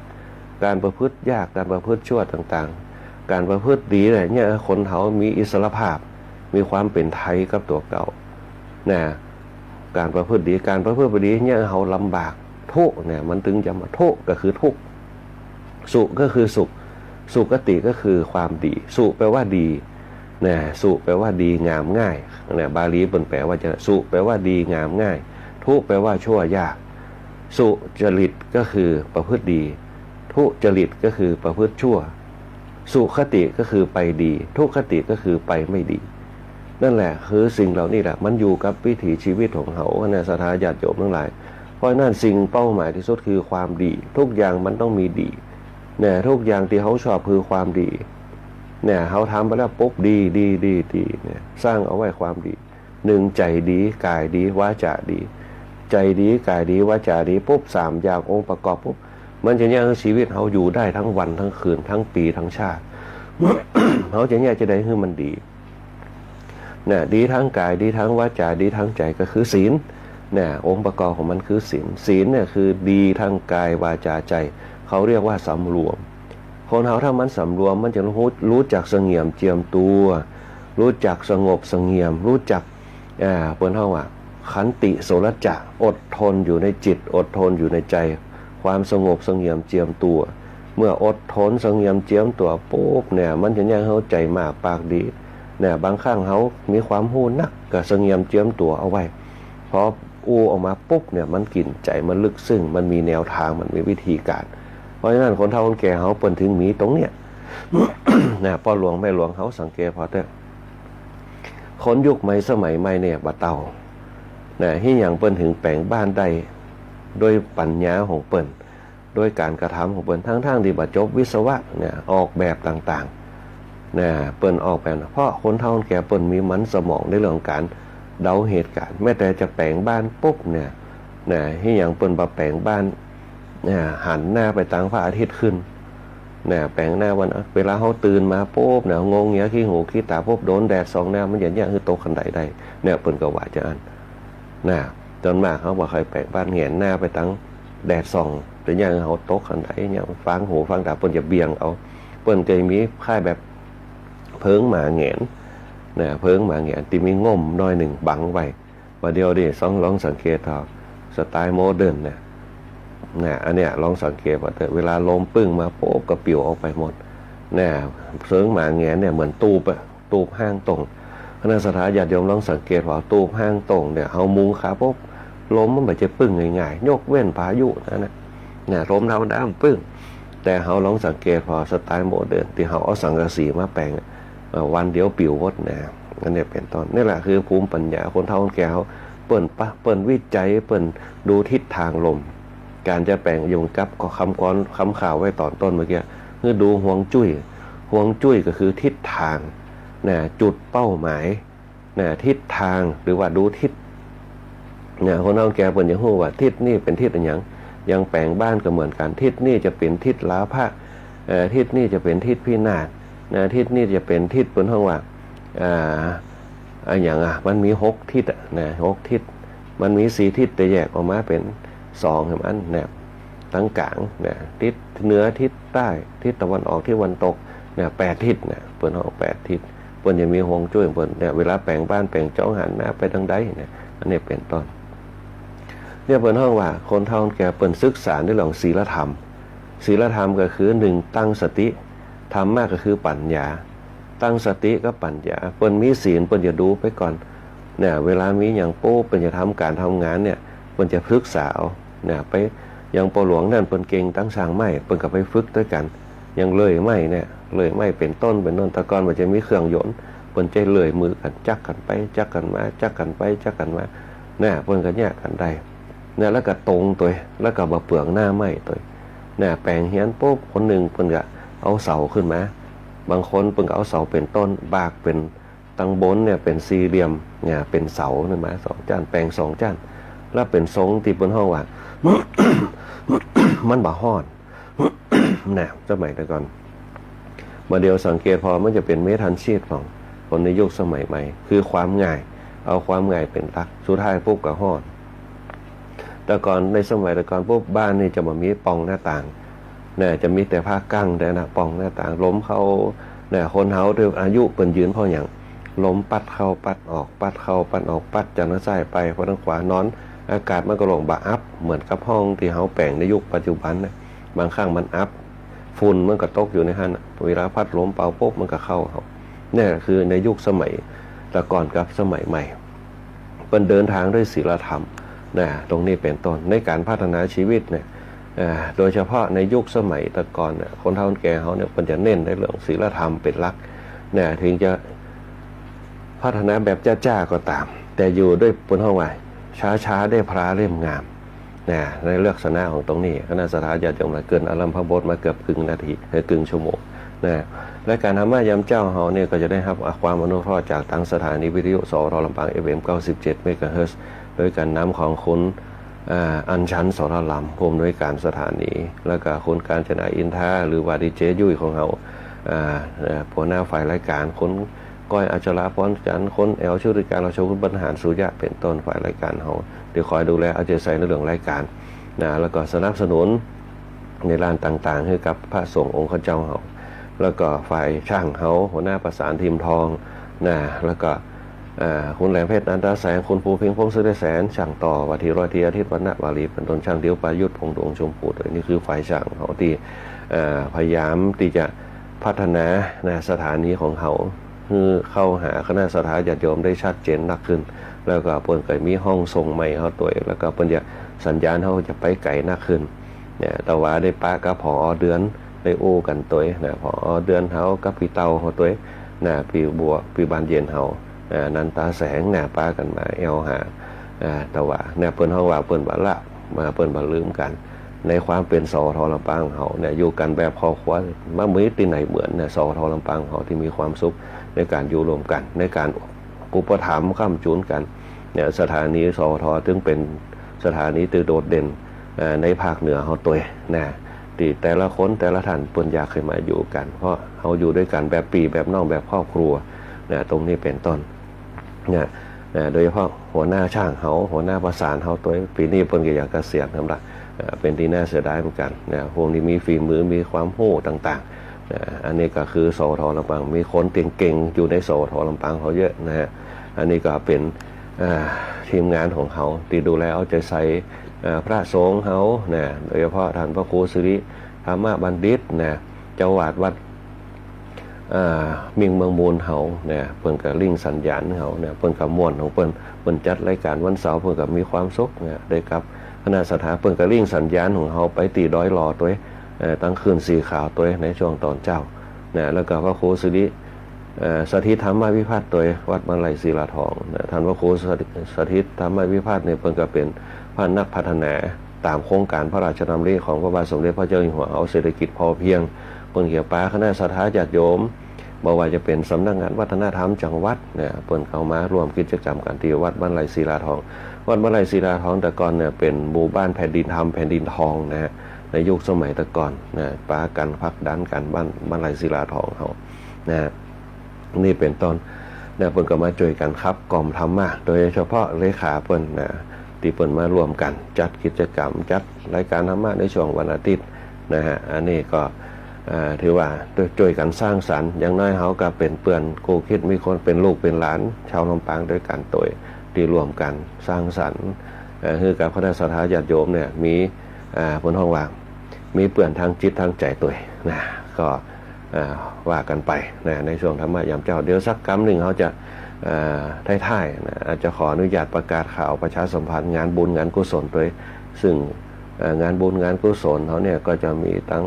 การประพฤติยาก การประพฤติชั่วต่างๆ การประพฤติดีเนี่ย เยียะคนเฮามีอิสรภาพ มีความเป๋นไทยกับตั๋วเก่า นะ การประพฤติดี การประพฤติบ่ดีเนี่ย เฮาลำบาก ทุเนี่ย มันถึงจะมา ทุก็คือทุกข์ สุก็คือสุข สุคติก็คือความดี สุแปลว่าดี นะ สุแปลว่าดีงามง่าย นะ บาลีเปิ้นแปลว่าจะ สุแปลว่าดีงามง่าย ทุแปลว่าชั่วยาก สุจริตก็คือประพฤติดี ทุจริตก็คือประพฤติชั่ว สุคติก็คือไปดี ทุคติก็คือไปไม่ดี นั่นแหละ คือสิ่งเหล่านี้แหละ มันอยู่กับวิถีชีวิตของเฮานะ ศรัทธาญาติโยมทั้งหลาย เพราะฉะนั้นสิ่งเป้าหมายที่สุดคือความดี ทุกอย่างมันต้องมีดี เนี่ย ทุกอย่างตี้เฮาชอบคือความดี เนี่ย เฮาทำไปแล้วปุ๊บ ดี ดี ดี ดี เนี่ย สร้างเอาไว้ความดี นึ่ง ใจ๋ดี ก๋ายดี วาจ๋าดี ใจ๋ดี ก๋ายดี วาจ๋าดี ปุ๊บ สามอย่างองค์ประกอบปุ๊บ มันจะเยียะหื้อชีวิตเฮาอยู่ได้ทั้งวันทั้งคืน ทั้งปี๋ทั้งชาติ เฮาจะเยียะจะใดหื้อมันดี นะ ดีทางก๋าย ดีทางวาจ๋า ดีทางใจ๋ ก็คือศีล นะ องค์ประกอบของมันคือศีล ศีลเนี่ยคือดีทางก๋าย วาจ๋า ใจ๋ เขาเรียกว่าสำรวม คนเฮาถ้ามันสำรวม มันจะฮู้ ฮู้จักสงบเจียมตั๋ว ฮู้จักสงบเสงี่ยม ฮู้จัก อ่า เปิ้นฮ้องว่า ขันติโสรจะ อดทนอยู่ในจิต อดทนอยู่ในใจ๋ ความสงบเสงี่ยมเจียมตั๋ว เมื่ออดทนเสงี่ยมเจียมตั๋วปุ๊บเนี่ย มันจะเยียะหื้อเฮาใจ๋หมาปากดี เนี่ย บางครั้งเฮามีความฮู้นัก ก็เสงี่ยมเจียมตั๋วเอาไว้ พออู้ออกมาปุ๊บเนี่ย มันกิ๋นใจ๋ มันลึกซึ้ง มันมีแนวตาง มันมีวิธีก๋าน เพราะฉะนั้นคนเฒ่าคนแก่เฮาเปิ้นถึงมีตรงเนี้ย นะ ป้อหลวงแม่หลวงเฮาสังเกตผ่อเต๊อะ คนยุคใหม่สมัยใหม่เนี่ยบ่าเต้า นะ เหียหยังเปิ้นถึงแป๋งบ้านได้ ด้วยปัญญาของเปิ้น ด้วยก๋านกระทำของเปิ้น ทั้งๆ ตี้บ่จบวิศวะเนี่ย ออกแบบต่างๆ นะ เปิ้นออกแบบ เพราะคนเฒ่าคนแก่เปิ้นมีมันสมองในเรื่องของก๋านเดาเหตุก๋ารณ์ แม้แต่จะแป๋งบ้านปุ๊บเนี่ย นะ เหียหยังเปิ้นบ่แป๋งบ้าน นะ หันหน้าไปตางพระอาทิตย์ขึ้น นะ แป๋งหน้าวัน เวลาเฮาตื่นมาปุ๊บเนี่ย งงเงียขี้หูขี้ต๋าปุ๊บ โดนแดดส่องหน้า มันจะเยียะหื้อตกคันไดได้ เนี่ย เปิ้นก็ว่าจะอั้น นะ ส่วนมากเฮาบ่ใค่แป๋งบ้านแหงนหน้าไปตางแดดส่อง จะเยียะหื้อเฮาตกคันไดเนี่ย ฟางหูฟางต๋า เปิ้นจะเบี่ยงเอา เปิ้นจะมีคล้ายแบบเผิงหมาแหงน นะ เผิงหมาแหงนตี้มีง่มหน้อยนึ่งบังไว้ บ่าเดี่ยวนี้ ซองลองสังเกตเถาะ สไตล์โมเดิร์นเนี่ย นะ อันเนี้ยลองสังเกตว่าเวลาลมปึ้งมาปุ๊บก็ปิ๋วออกไปหมด นะ เผิงหมาแหงนเนี่ยเหมือนตูบอะ ตูบห้างโต่ง คณะศรัทธาญาติโยมลองสังเกตว่าตูบห้างโต่งเนี่ย เฮามุงขาปุ๊บ ลมมันบ่จะปึ้งง่ายๆ ยกเว้นพายุเต้านั้นนะ นะ ลมธรรมดามันปึ้ง แต่เฮาลองสังเกตผ่อสไตล์โมเดิร์นตี้เฮาเอาสังกะสีมาแป๋งอะ เอ่อ วันเดียวปิ๋วหมดนะ อันเนี้ยเป๋นต้น นี่แหละคือภูมิปัญญาคนเฒ่าคนแก่เฮา เปิ้นปะ เปิ้นวิจัย เปิ้นดูทิศตางลม ก๋านจะแป๋งอยู่กับก็คำกร คำข่าวไว้ต๋อนต้นเมื่อกี้ คือดูฮวงจุ้ย ฮวงจุ้ยก็คือทิศตาง นะ จุดเป้าหมาย นะ ทิศตาง หรือว่าดูทิศ นะ คนเฒ่าคนแก่เปิ้นจะฮู้ว่าทิศนี้เป๋นทิศอะหยัง อย่างแป๋งบ้านก็เหมือนกั๋น ทิศนี้จะเป๋นทิศลาภะ เอ่อ ทิศนี้จะเป๋นทิศพินาศ นะ ทิศนี้จะเป๋นทิศเปิ้นฮ้องว่า อ่า อะหยังอะ มันมีหกทิศอะ นะ หกทิศ มันมีสี่ทิศ แต่แยกออกมาเป๋นสองหื้อมัน นะ ตางก๋าง นะ ทิศเหนือ ทิศใต้ ทิศตะวันออก ทิศตะวันตก นะ แปดทิศ นะ เปิ้นฮ้องแปดทิศ เปิ้นจะมีฮวงจุ้ยเปิ้น เนี่ย เวลาแป๋งบ้านแป๋งจ้องหันหน้าไปตางใดเนี่ย อันนี้เป๋นต้น เนี่ยเปิ้นฮ้องว่าคนเฒ่าคนแก่เปิ้นศึกษาในเรื่องศีลธรรม ศีลธรรมก็คือนึ่ง ตั้งสติ ธรรมะก็คือปัญญา ตั้งสติกับปัญญา เปิ้นมีศีลเปิ้นจะดูไปก่อน เนี่ย เวลามีหยังปุ๊บเปิ้นจะทำก๋านทำงานเนี่ย เปิ้นจะศึกษาเอา เนี่ย ไป อย่างป้อหลวงนั้นเปิ้นเก่งตางซ่างไม้ เปิ้นก็ไปฝึกตวยกั๋น อย่างเลื่อยไม้เนี่ย เลื่อยไม้เป๋นต้น เป๋นต้น แต่ก่อนมันจะมีเครื่องยนต์ เปิ้นใจ๊เลื่อยมือกั๋น จักกั๋นไป จักกั๋นมา จักกั๋นไป จักกั๋นมา น่ะ เปิ้นก็เยียะกั๋นได้ น่ะ แล้วก็ตรงตวย แล้วก็บ่เปลืองหน้าไม้ตวย น่ะ แป๋งเฮียนปุ๊บ คนนึ่งเปิ้นก็เอาเสาขึ้นมา บางคนเปิ้นก็เอาเสาเป๋นต้น บากเป๋น ตางบนเนี่ยเป๋นสี่เหลี่ยม เนี่ย เป๋นเสาเนี่ยมาสองจ้าน แป๋งสองจ้าน แล้วเป๋นทรงตี้เปิ้นฮ้องว่า มันบ่ฮ้อน น่ะ สมัยแต่ก่อน บ่าเดี่ยวสังเกตผ่อมันจะเป๋นเมธัญชีทของคนในยุคสมัยใหม่ คือความง่าย เอาความง่ายเป๋นหลัก สุดท้ายปุ๊บก็ฮ้อน แต่ก่อน ในสมัยแต่ก่อนปุ๊บ บ้านนี่จะบ่มีป่องหน้าต่าง น่ะ จะมีแต่ผ้ากั้งแต่นะ ป่องหน้าต่าง ลมเข้า น่ะ คนเฮาตี้อายุเปิ้นยืนเพราะหยัง ลมปั๊ดเข้าปั๊ดออก ปั๊ดเข้าปั๊ดออก ปั๊ดจากตางซ้ายไป ไปตางขวา นอน อากาศมันก็โล่ง บ่อับ เหมือนกับห้องตี้เฮาแป๋งในยุคปัจจุบันน่ะ บางครั้งมันอับ ฝุ่นมันก็ตกอยู่ในหั้นน่ะ เวลาพัดลมเป่าปุ๊บ มันก็เข้าเฮา เนี่ยคือในยุคสมัยแต่ก่อนกับสมัยใหม่ เปิ้นเดินทางด้วยศีลธรรมนะ ตรงนี้เป๋นต้น ในก๋านพัฒนาชีวิตเนี่ย อ่า โดยเฉพาะในยุคสมัยแต่ก่อนเนี่ย คนเฒ่าคนแก่เฮาเนี่ย เปิ้นจะเน้นในเรื่องศีลธรรมเป๋นหลักนะ เถิงจะพัฒนาแบบจ๊าๆ ก็ต๋าม แต่อยู่ด้วย เปิ้นฮ้องว่า ช้าๆ ได้พระเล่มงาม นะ ในลักษณะของตรงนี้ คณะศรัทธาญาติโยมหลาย เกริ่นอารัมภบทมาเกือบครึ่งนาที เอ่อ ครึ่งชั่วโมงนะ รายก๋านธรรมะยามเจ๊าเฮาเนี่ย ก็จะได้ฮับความอนุเคราะห์จากตางสถานีวิทยุ สวท ลำปาง เอฟเอ็ม เก้าสิบเจ็ด เมกะเฮิรตซ์ โดยก๋านนำของคุณ อ่า อัญชัน สรลำ ผู้อำนวยก๋านสถานี แล้วก็คุณกาญจนา อินทา หรือว่าดีเจยุ้ยของเฮา อ่า เอ่อ หัวหน้าฝ่ายรายก๋าน คุณ ก้อย อัชราพรจันทร์ คุณแอ๋ว ชุติการ ราชคุณ บรรหาร สุยะ เป๋นต้น ฝ่ายรายก๋านเฮา ตี้คอยดูแลเอาใจ๋ใส่ในเรื่องรายก๋านนะ แล้วก็สนับสนุนในด้านต่างๆ หื้อกับพระสงฆ์องค์ข้าเจ้าเฮา แล้วก็ฝ่ายช่างเฮา หัวหน้าประสาน ทีมทองนะ แล้วก็ อ่า คุณแหลมเพชร นันทาแสง คุณภูเพ็ง พงษ์สุริยแสน ช่างต่อ วาทีร้อยตรี อาทิตย์ วรรณวารี เป๋นต้น ช่างเดี่ยว ประยุทธ์ พงษ์ดวงชมพู โดยนี่คือฝ่ายช่างเฮาตี้ เอ่อ พยายามตี้จะพัฒนานะ สถานีของเฮา หื้อเข้าหาคณะศรัทธาญาติโยมได้ชัดเจนนักขึ้น แล้วก็เปิ้นก็มีห้องส่งใหม่เฮาตวย แล้วก็เปิ้นจะ สัญญาณเฮาจะไปไก๋นักขึ้นเนี่ย แต่ว่าได้ปะกับ ผอ.เดือน ได้อู้กั๋นตวยนะ ผอ.เดือนเฮากับปี้เต้าเฮาตวยนะ ปี้บัว ปี้บานเย็นเฮา อ่า นันทาแสงนะ ปากั๋นมาแอ่วหา อ่า แต่ว่าเนี่ย เปิ้นฮ้องว่าเปิ้นบ่ละ มา เปิ้นบ่ลืมกั๋น ในความเป๋น สวท ลำปางเฮาเนี่ย อยู่กั๋นแบบครอบครัว บ่มีตี้ไหนเหมือนเนี่ย สวท ลำปางเฮาตี้มีความสุขในก๋านอยู่ร่วมกั๋น ในก๋านอุปถัมภ์ค้ำจุนกั๋นเนี่ย สถานี สวท จึงเป๋นสถานีตี้โดดเด่น เอ่อ ในภาคเหนือเฮาตวยนะ ตี้แต่ละคนแต่ละท่านเปิ้นอยากหื้อมาอยู่กั๋น เพราะเฮาอยู่ด้วยกั๋นแบบปี้แบบน้องแบบครอบครัวนะ ตรงนี้เป๋นต้น นะ นะ โดยเฉพาะหัวหน้าช่างเฮา หัวหน้าประสานเฮาตวย ปี๋นี้เปิ้นก็อยากเกษียณแล้วละ เอ่อ เป๋นตี้น่าเสียดายเหมือนกั๋นนะ พวกนี้มีฝีมือ มีความฮู้ต่างๆ นะ อันนี้ก็คือ สวท ลำปาง มีคนเก่งๆ อยู่ใน สวท ลำปางเฮาเยอะนะฮะ อันนี้ก็เป๋น อ่า ทีมงานของเฮาตี้ดูแลเอาใจ๋ใส่ เอ่อ พระสงฆ์เฮานะ โดยเฉพาะต้านพระครูสิริธรรมบัณฑิตนะ เจ้าอาวาสวัด อ่า มิ่งเมืองมูลเฮาเนี่ย เปิ้นก็ลิงก์สัญญาณเฮาเนี่ย เปิ้นก็ม่วนของเปิ้น เปิ้นจัดรายก๋านวันเสาร์ เปิ้นก็มีความสุขเนี่ย ได้กับคณะศรัทธา เปิ้นก็ลิงก์สัญญาณของเฮาไปตี้ดอยหล่อตวย เอ่อ ตางคลื่นสีขาวตวย ในช่วงตอนเจ๊าเนี่ย แล้วก็พระครูสิริ เอ่อ สถิตธรรมวิพัฒน์ตวย วัดบ้านไร่ศิลาทองเนี่ย ต้านพระครูสถิต สถิตธรรมวิพัฒน์เนี่ย เปิ้นก็เป๋นพระนักพัฒนา ต๋ามโครงก๋านพระราชดำริของพระบาทสมเด็จพระเจ้าอยู่หัว เอาเศรษฐกิจพอเพียง เปิ้นเขียนปาคณะศรัทธาญาติโยม บ่ว่าจะเป๋นสำนักงานวัฒนธรรมจังหวัดเนี่ย เปิ้นเข้ามาร่วมกิจกรรมกั๋นตี้วัดบ้านไร่ศิลาทอง วัดบ้านไร่ศิลาทองแต่ก่อนเนี่ยเป๋นหมู่บ้านแผ่นดินธรรมแผ่นดินทองนะฮะ ในยุคสมัยแต่ก่อนนะ ปากั๋นผลักดันกั๋น บ้าน บ้านไร่ศิลาทองเฮานะ นี่เป๋นต้นนะ เปิ้นก็มาจ้วยกั๋นขับกล่อมธรรมะ โดยเฉพาะเลขาเปิ้นนะ ตี้เปิ้นมาร่วมกั๋นจัดกิจกรรม จัดรายก๋านธรรมะในช่วงวันอาทิตย์นะฮะ อันนี้ก็ อ่า ถือว่าจ้วยกั๋นสร้างสรรค์ อย่างน้อยเฮาก็เป๋นเปื้อนกู้คิด มีคนเป๋นลูกเป๋นหลานชาวลำปางตวยกั๋นตวย ตี้ร่วมกั๋นสร้างสรรค์ เอ่อ หื้อกับคณะศรัทธาญาติโยมเนี่ย มี อ่า เปิ้นฮ้องว่า มีเปื้อนตางจิตตางใจ๋ตวยนะ ก็ อ่า ว่ากั๋นไปนะ ในช่วงธรรมะยามเจ๊า เดี๋ยวสักกำนึ่งเฮาจะ อ่า ท้ายๆ นะ อาจจะขออนุญาตประกาศข่าวประชาสัมพันธ์งานบุญงานกุศลตวย ซึ่ง เอ่อ งานบุญงานกุศลเฮาเนี่ยก็จะมีตึง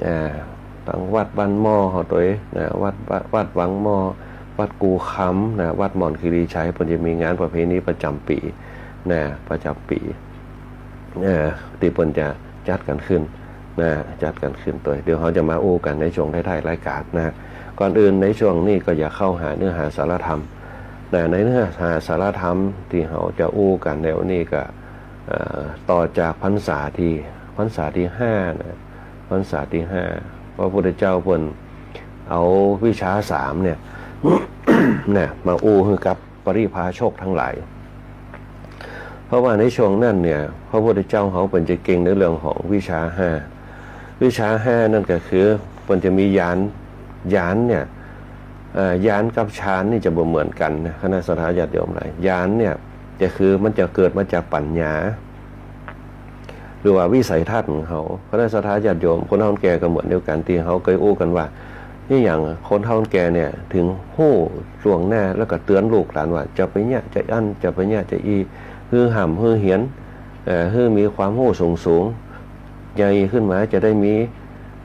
เอ่อ ตึงวัดบ้านหม้อเฮาตวยนะ วัด วัด วัดวังหม้อ วัดกู่คำนะ วัดหม่อนคีรีไชย เปิ้นจะมีงานประเพณีประจ๋ำปี๋นะ ประจ๋ำปี๋ เอ่อ ตี้เปิ้นจะจัดกั๋นขึ้นนะ จัดกั๋นขึ้นตวย เดี๋ยวเฮาจะมาอู้กั๋นในช่วงท้ายๆ รายก๋านนะ ก่อนอื่นในช่วงนี้ก็อยากเข้าหาเนื้อหาสาระธรรมนะ ในเนื้อหาสาระธรรมตี้เฮาจะอู้กั๋นในวันนี้ก็ เอ่อ ต่อจากพรรษาตี้ พรรษาตี้ห้านะ พรรษาตี้ห้า พระพุทธเจ้าเปิ้นเอาวิชชาสามเนี่ย นะ มาอู้หื้อกับปริพาชกตังหลาย เพราะว่าในช่วงนั้นเนี่ย พระพุทธเจ้าเฮาเปิ้นจะเก่งในเรื่องของวิชชาห้า วิชชาห้านั่นก็คือเปิ้นจะมีญาณ ญาณเนี่ย เอ่อ ญาณกับฌานนี่จะบ่เหมือนกั๋นนะ คณะศรัทธาญาติโยมหลาย ญาณเนี่ยจะคือมันจะเกิดมาจากปั๋ญญา หรือว่าวิสัยทัศน์ของเฮา คณะศรัทธาญาติโยม คนเฒ่าคนแก่ก็เหมือนเดียวกั๋น ตี้เฮาเกยอู้กั๋นว่า นี่อย่างคนเฒ่าคนแก่เนี่ย เถิงฮู้ล่วงหน้า แล้วก็เตื๋อนลูกหลานว่า จะไปเยียะจะอั้น จะไปเยียะจะอี้ หื้อฮ่ำหื้อเหียน เอ่อ หื้อมีความฮู้สูงๆ ใหญ่ขึ้นมาจะได้มี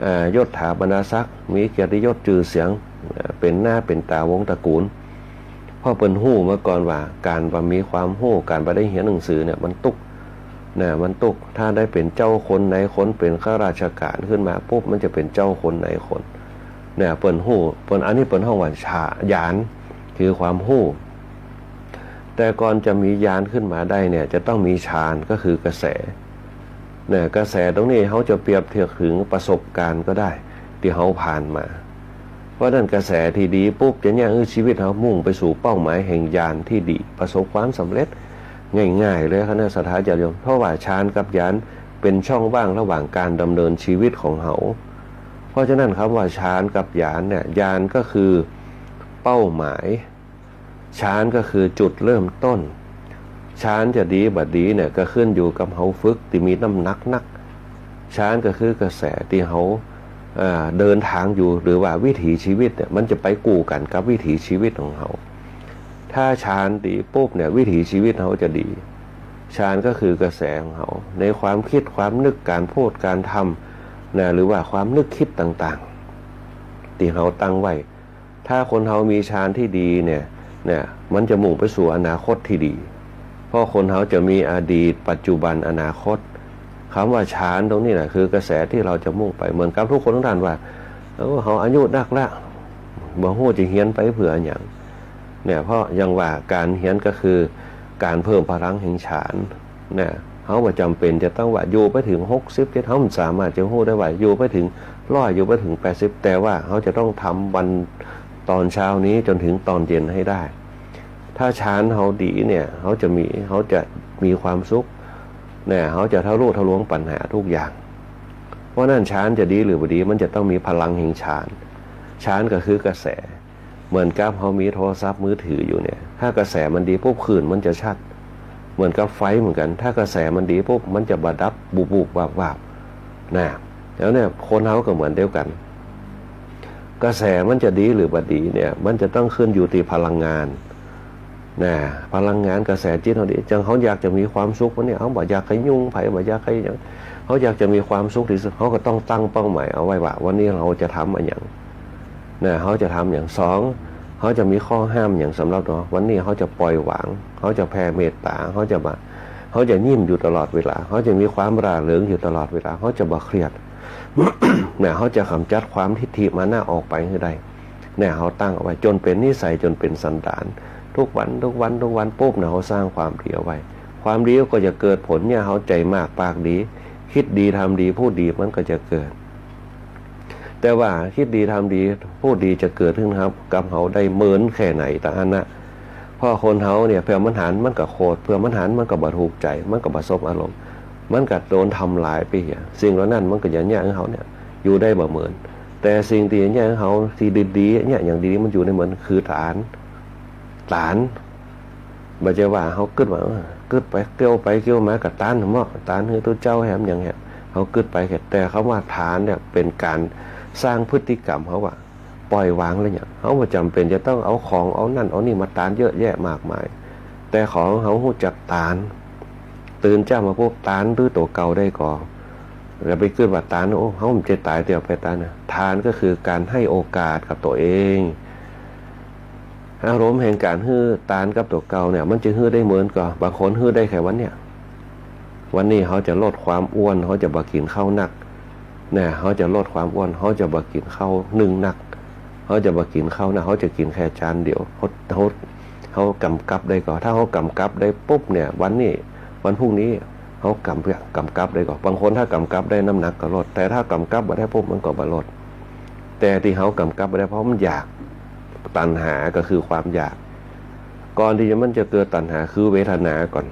เอ่อ ยศถาบรรดาศักดิ์ มีเกียรติยศจื่อเสียง เอ่อ เป๋นหน้าเป๋นต๋าวงศ์ตระกูล เพราะเปิ้นฮู้มาก่อนว่า ก๋านบ่มีความฮู้ ก๋านบ่ได้เฮียนหนังสือเนี่ย มันตุ๊กข์ นะ มันตุ๊กข์ ถ้าได้เป๋นเจ้าคนนายคน เป๋นข้าราชก๋านขึ้นมาปุ๊บ มันจะเป๋นเจ้าคนนายคน เนี่ย เปิ้นฮู้ เปิ้น อันนี้เปิ้นฮ้องว่าฌา- ญาณ คือความฮู้ แต่ก่อนจะมีญาณขึ้นมาได้เนี่ย จะต้องมีฌาน ก็คือกระแส เนี่ย กระแสตรงนี้เฮาจะเปรียบเทียบเถิงประสบก๋ารณ์ก็ได้ ตี้เฮาผ่านมา เพราะฉะนั้นกระแสตี้ดีปุ๊บ จะเยียะหื้อชีวิตเฮามุ่งไปสู่เป้าหมายแห่งญาณตี้ดี ประสบความสำเร็จ ง่ายๆ เลย คณะศรัทธาญาติโยม เพราะว่าฌานกับญาณเป๋นช่องว่างระหว่างก๋านดำเนินชีวิตของเฮา เพราะฉะนั้นกำว่าฌานกับญาณเนี่ย ญาณก็คือเป้าหมาย ฌานก็คือจุดเริ่มต้น ฌานจะดีบ่ดีเนี่ย ก็ขึ้นอยู่กับเฮาฝึกตี้มีน้ำหนักนัก ฌานก็คือกระแสตี้เฮา เอ่อ เดินทางอยู่ หรือว่าวิถีชีวิตเนี่ย มันจะไปกู้กั๋นกับวิถีชีวิตของเฮา ถ้าฌานดีปุ๊บเนี่ย วิถีชีวิตเฮาจะดี ฌานก็คือกระแสของเฮา ในความกึ๊ดความนึก ก๋านพูดก๋านทำ นะ หรือว่าความนึกกึ๊ดต่างๆ ตี้เฮาตั้งไว้ ถ้าคนเฮามีฌานตี้ดีเนี่ย เนี่ย มันจะมุ่งไปสู่อนาคตตี้ดี เพราะคนเฮาจะมีอดีต ปัจจุบัน อนาคต กำว่าฌานตรงนี้แหละ คือกระแสตี้เฮาจะมุ่งไป เหมือนกับทุกคนทุกท่านว่า โอ้ เฮาอายุนักละ บ่ฮู้จะเฮียนไปเปื้ออะหยัง เนี่ย เพราะอย่างว่าก๋านเฮียนก็คือก๋านเพิ่มพลังแห่งฌาน นะ เฮาบ่จ๋ำเป๋นจะต้องว่าอยู่ไปเถิงหกสิบ เจ็ด เฮาบ่สามารถจะฮู้ได้ว่าอยู่ไปเถิงร้อย อยู่ไปเถิงแปดสิบ แต่ว่าเฮาจะต้องทำวัน ต๋อนเช้านี้จ๋นเถิงต๋อนเย็นหื้อได้ ถ้าฌานเฮาดีเนี่ย เฮาจะมี เฮาจะมีความสุข เนี่ย เฮาจะทะลุทะลวงปัญหาทุกอย่าง เพราะฉะนั้นฌานจะดีหรือบ่ดี มันจะต้องมีพลังแห่งฌาน ฌานก็คือกระแส เหมือนกับเฮามีโทรศัพท์มือถืออยู่เนี่ย ถ้ากระแสมันดีปุ๊บ คลื่นมันจะชัด เหมือนกับไฟเหมือนกั๋น ถ้ากระแสมันดีปุ๊บ มันจะบ่ดับ บูบๆ วาบๆ นะ แล้วเนี่ย คนเฮาก็เหมือนเดียวกั๋น กระแสมันจะดีหรือบ่ดีเนี่ย มันจะต้องขึ้นอยู่ตี้พลังงาน นะ พลังงานกระแสจิตเฮาดี จั่งเฮาอยากจะมีความสุขวันนี้ เฮาบ่อยากหื้อยุ่งใผ บ่อยากหื้อหยัง เฮาอยากจะมีความสุขตี้สุด เฮาก็ต้องตั้งเป้าหมายเอาไว้ว่า วันนี้เฮาจะทำอะหยัง นะ เฮาจะทำหยัง สอง เฮาจะมีข้อห้ามหยังสำหรับเฮา วันนี้เฮาจะปล่อยวาง เฮาจะแผ่เมตต๋า เฮาจะบ่ เฮาจะยิ้มอยู่ตลอดเวลา เฮาจะมีความร่าเริงอยู่ตลอดเวลา เฮาจะบ่เครียด นะ เฮาจะก๋ำจัดความทิฏฐิมานะออกไปหื้อได้ เนี่ย เฮาตั้งเอาไว้จ๋นเป๋นนิสัย จ๋นเป๋นสันดาน ทุกวัน ทุกวัน ทุกวันปุ๊บนะ เฮาสร้างความดีเอาไว้ ความดีก็จะเกิดผลเนี่ย เฮาใจ๋มากปากดี กึ๊ดดี ทำดี พูดดี มันก็จะเกิด แต่ว่ากึ๊ดดี ทำดี พูดดีจะเกิดขึ้นครับ กับเฮาได้เมินแค่ไหนตะอั้นนะ เพราะคนเฮาเนี่ย เปื้อมันหันมันก็โขด เปื้อมันหันมันก็บ่ถูกใจ๋ มันก็บ่สมอารมณ์ มันก็โดนทำลายไปเหีย สิ่งเหล่านั้นมันก็จะเยียะหื้อเฮาเนี่ย อยู่ได้บ่เมิน แต่สิ่งตี้เยียะหื้อเฮาตี้ดีๆ เนี่ย อย่างดีๆ มันอยู่ในเมินคือตาน ตาน บ่ใจ้ว่าเฮากึ๊ดว่า เออ กึ๊ดไปเกี่ยวไปเกี่ยวมาก็ตานเหมาะ ตานหื้อตุ๊เจ้าแหมหยังแหม เฮากึ๊ดไปแค่ แต่กำว่าตานเนี่ยเป๋นก๋านสร้างพฤติกรรมเฮาว่า ปล่อยวางแล้วเนี่ย เฮาบ่จ๋ำเป๋นจะต้องเอาของเอานั่นเอานี่มาตานเยอะแยะมากมาย แต่ขอหื้อเฮาฮู้จักตาน ตื่นเจ๊ามาปุ๊บตานด้วยตั๋วเก่าได้ก่อ อย่าไปกึ๊ดว่าตาน โอ้ เฮาบ่ใจ้ต๋ายเตียวไปตานนะ ตานก็คือก๋านหื้อโอกาสกับตั๋วเอง อารมณ์แห่งก๋านหื้อตานกับตั๋วเก่าเนี่ย มันจะหื้อได้เมินก่อ บางคนหื้อได้แค่วันเนี่ย วันนี้เฮาจะลดความอ้วน เฮาจะบ่กิ๋นข้าวนัก นะ เฮาจะลดความอ้วน เฮาจะบ่กิ๋นข้าวนึ่งนัก เฮาจะบ่กิ๋นข้าวนัก เฮาจะกิ๋นแค่จานเดียว เฮา เฮา เฮากำกับได้ก่อ ถ้าเฮากำกับได้ปุ๊บเนี่ย วันนี้ วันพรุ่งนี้ เฮากำ กำกับได้ก่อ บางคนถ้ากำกับได้น้ำหนักก็ลด แต่ถ้ากำกับบ่ได้ปุ๊บมันก็บ่ลด แต่ตี้เฮากำกับบ่ได้เพราะมันอยาก ตัณหาก็คือความอยาก ก่อนตี้จะมันจะเกิดตัณหาคือเวทนาก่อน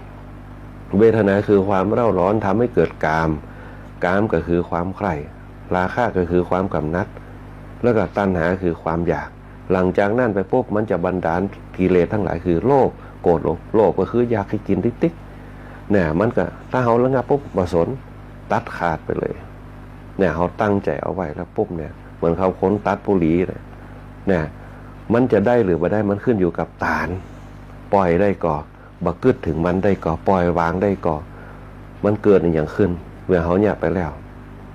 เวทนาคือความเร่าร้อนทำให้เกิดกาม กามก็คือความใคร่ ราคะก็คือความกำหนัด แล้วก็ตัณหาคือความอยาก หลังจากนั้นไปปุ๊บมันจะบันดาลกิเลสทั้งหลายคือโลภ โกรธ หลง โลภก็คืออยากหื้อกิ๋นติ๊กๆ เนี่ย มันก็ ถ้าเฮาระงับปุ๊บ บ่สน ตัดขาดไปเลย เนี่ย เฮาตั้งใจ๋เอาไว้แล้วปุ๊บเนี่ย เหมือนเขาคนตัดบุหรี่น่ะ เนี่ย มันจะได้หรือบ่ได้ มันขึ้นอยู่กับต๋าน ปล่อยได้ก่อ บ่กึ๊ดเถิงมันได้ก่อ ปล่อยวางได้ก่อ มันเกิดอะหยังขึ้น เมื่อเฮาเยียะไปแล้ว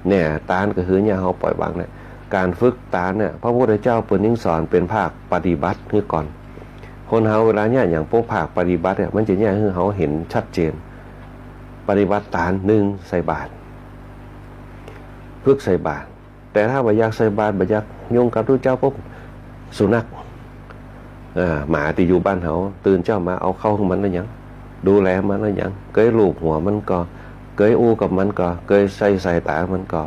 เนี่ย ต๋านก็คือเยียะเฮาปล่อยวางเนี่ย ก๋านฝึกต๋านเนี่ย พระพุทธเจ้าเปิ้นยิ่งสอนเป๋นภาคปฏิบัติหื้อก่อน คนเฮาเวลาเยียะหยังปุ๊บ ภาคปฏิบัติเนี่ย มันจะเยียะหื้อเฮาหันชัดเจน ปฏิบัติต๋าน นึ่ง ใส่บาตร ฝึกใส่บาตร แต่ถ้าบ่อยากใส่บาตร บ่อยากยุ่งกับตุ๊เจ้าปุ๊บ สุนัข อ่า หมาตี้อยู่บ้านเฮา ตื่นเจ๊ามาเอาข้าวหื้อมันแล้วยัง ดูแลมันแล้วยัง เกยลูบหัวมันก่อ เกยอู้กับมันก่อ เกยใส่สายต๋ามันก่อ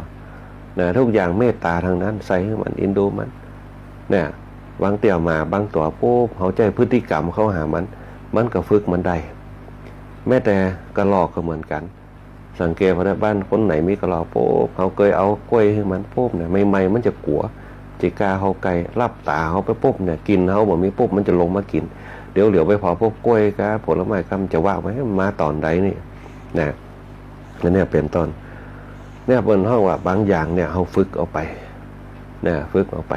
นะ ทุกอย่างเมตต๋าตังนั้น ใส่หื้อมัน เอ็นดูมัน เนี่ย บางเตื้อหมาบางตั๋วปุ๊บ เฮาใจ๊พฤติกรรมเข้าหามัน มันก็ฝึกมันได้ แม้แต่กระรอกก็เหมือนกั๋น สังเกตผ่านบ้านคนไหนมีกระรอกปุ๊บ เฮาเกยเอาก้วยหื้อมันปุ๊บเนี่ย ใหม่ๆ มันจะกั๋ว จะก้าเข้าใก้ หลับต๋าเฮาไปปุ๊บเนี่ย กิ๋นเฮาบ่มีปุ๊บ มันจะลงมากิ๋น เดี๋ยวเหลียวไปผ่อปุ๊บ ก้วยกับผลไม้ก็มันจะวะไว้ มันมาต๋อนใดนี่ นะ อันเนี้ยเป๋นต้น เนี่ยเปิ้นฮ้องว่าบางอย่างเนี่ย เฮาฝึกเอาไป นะ ฝึกเอาไป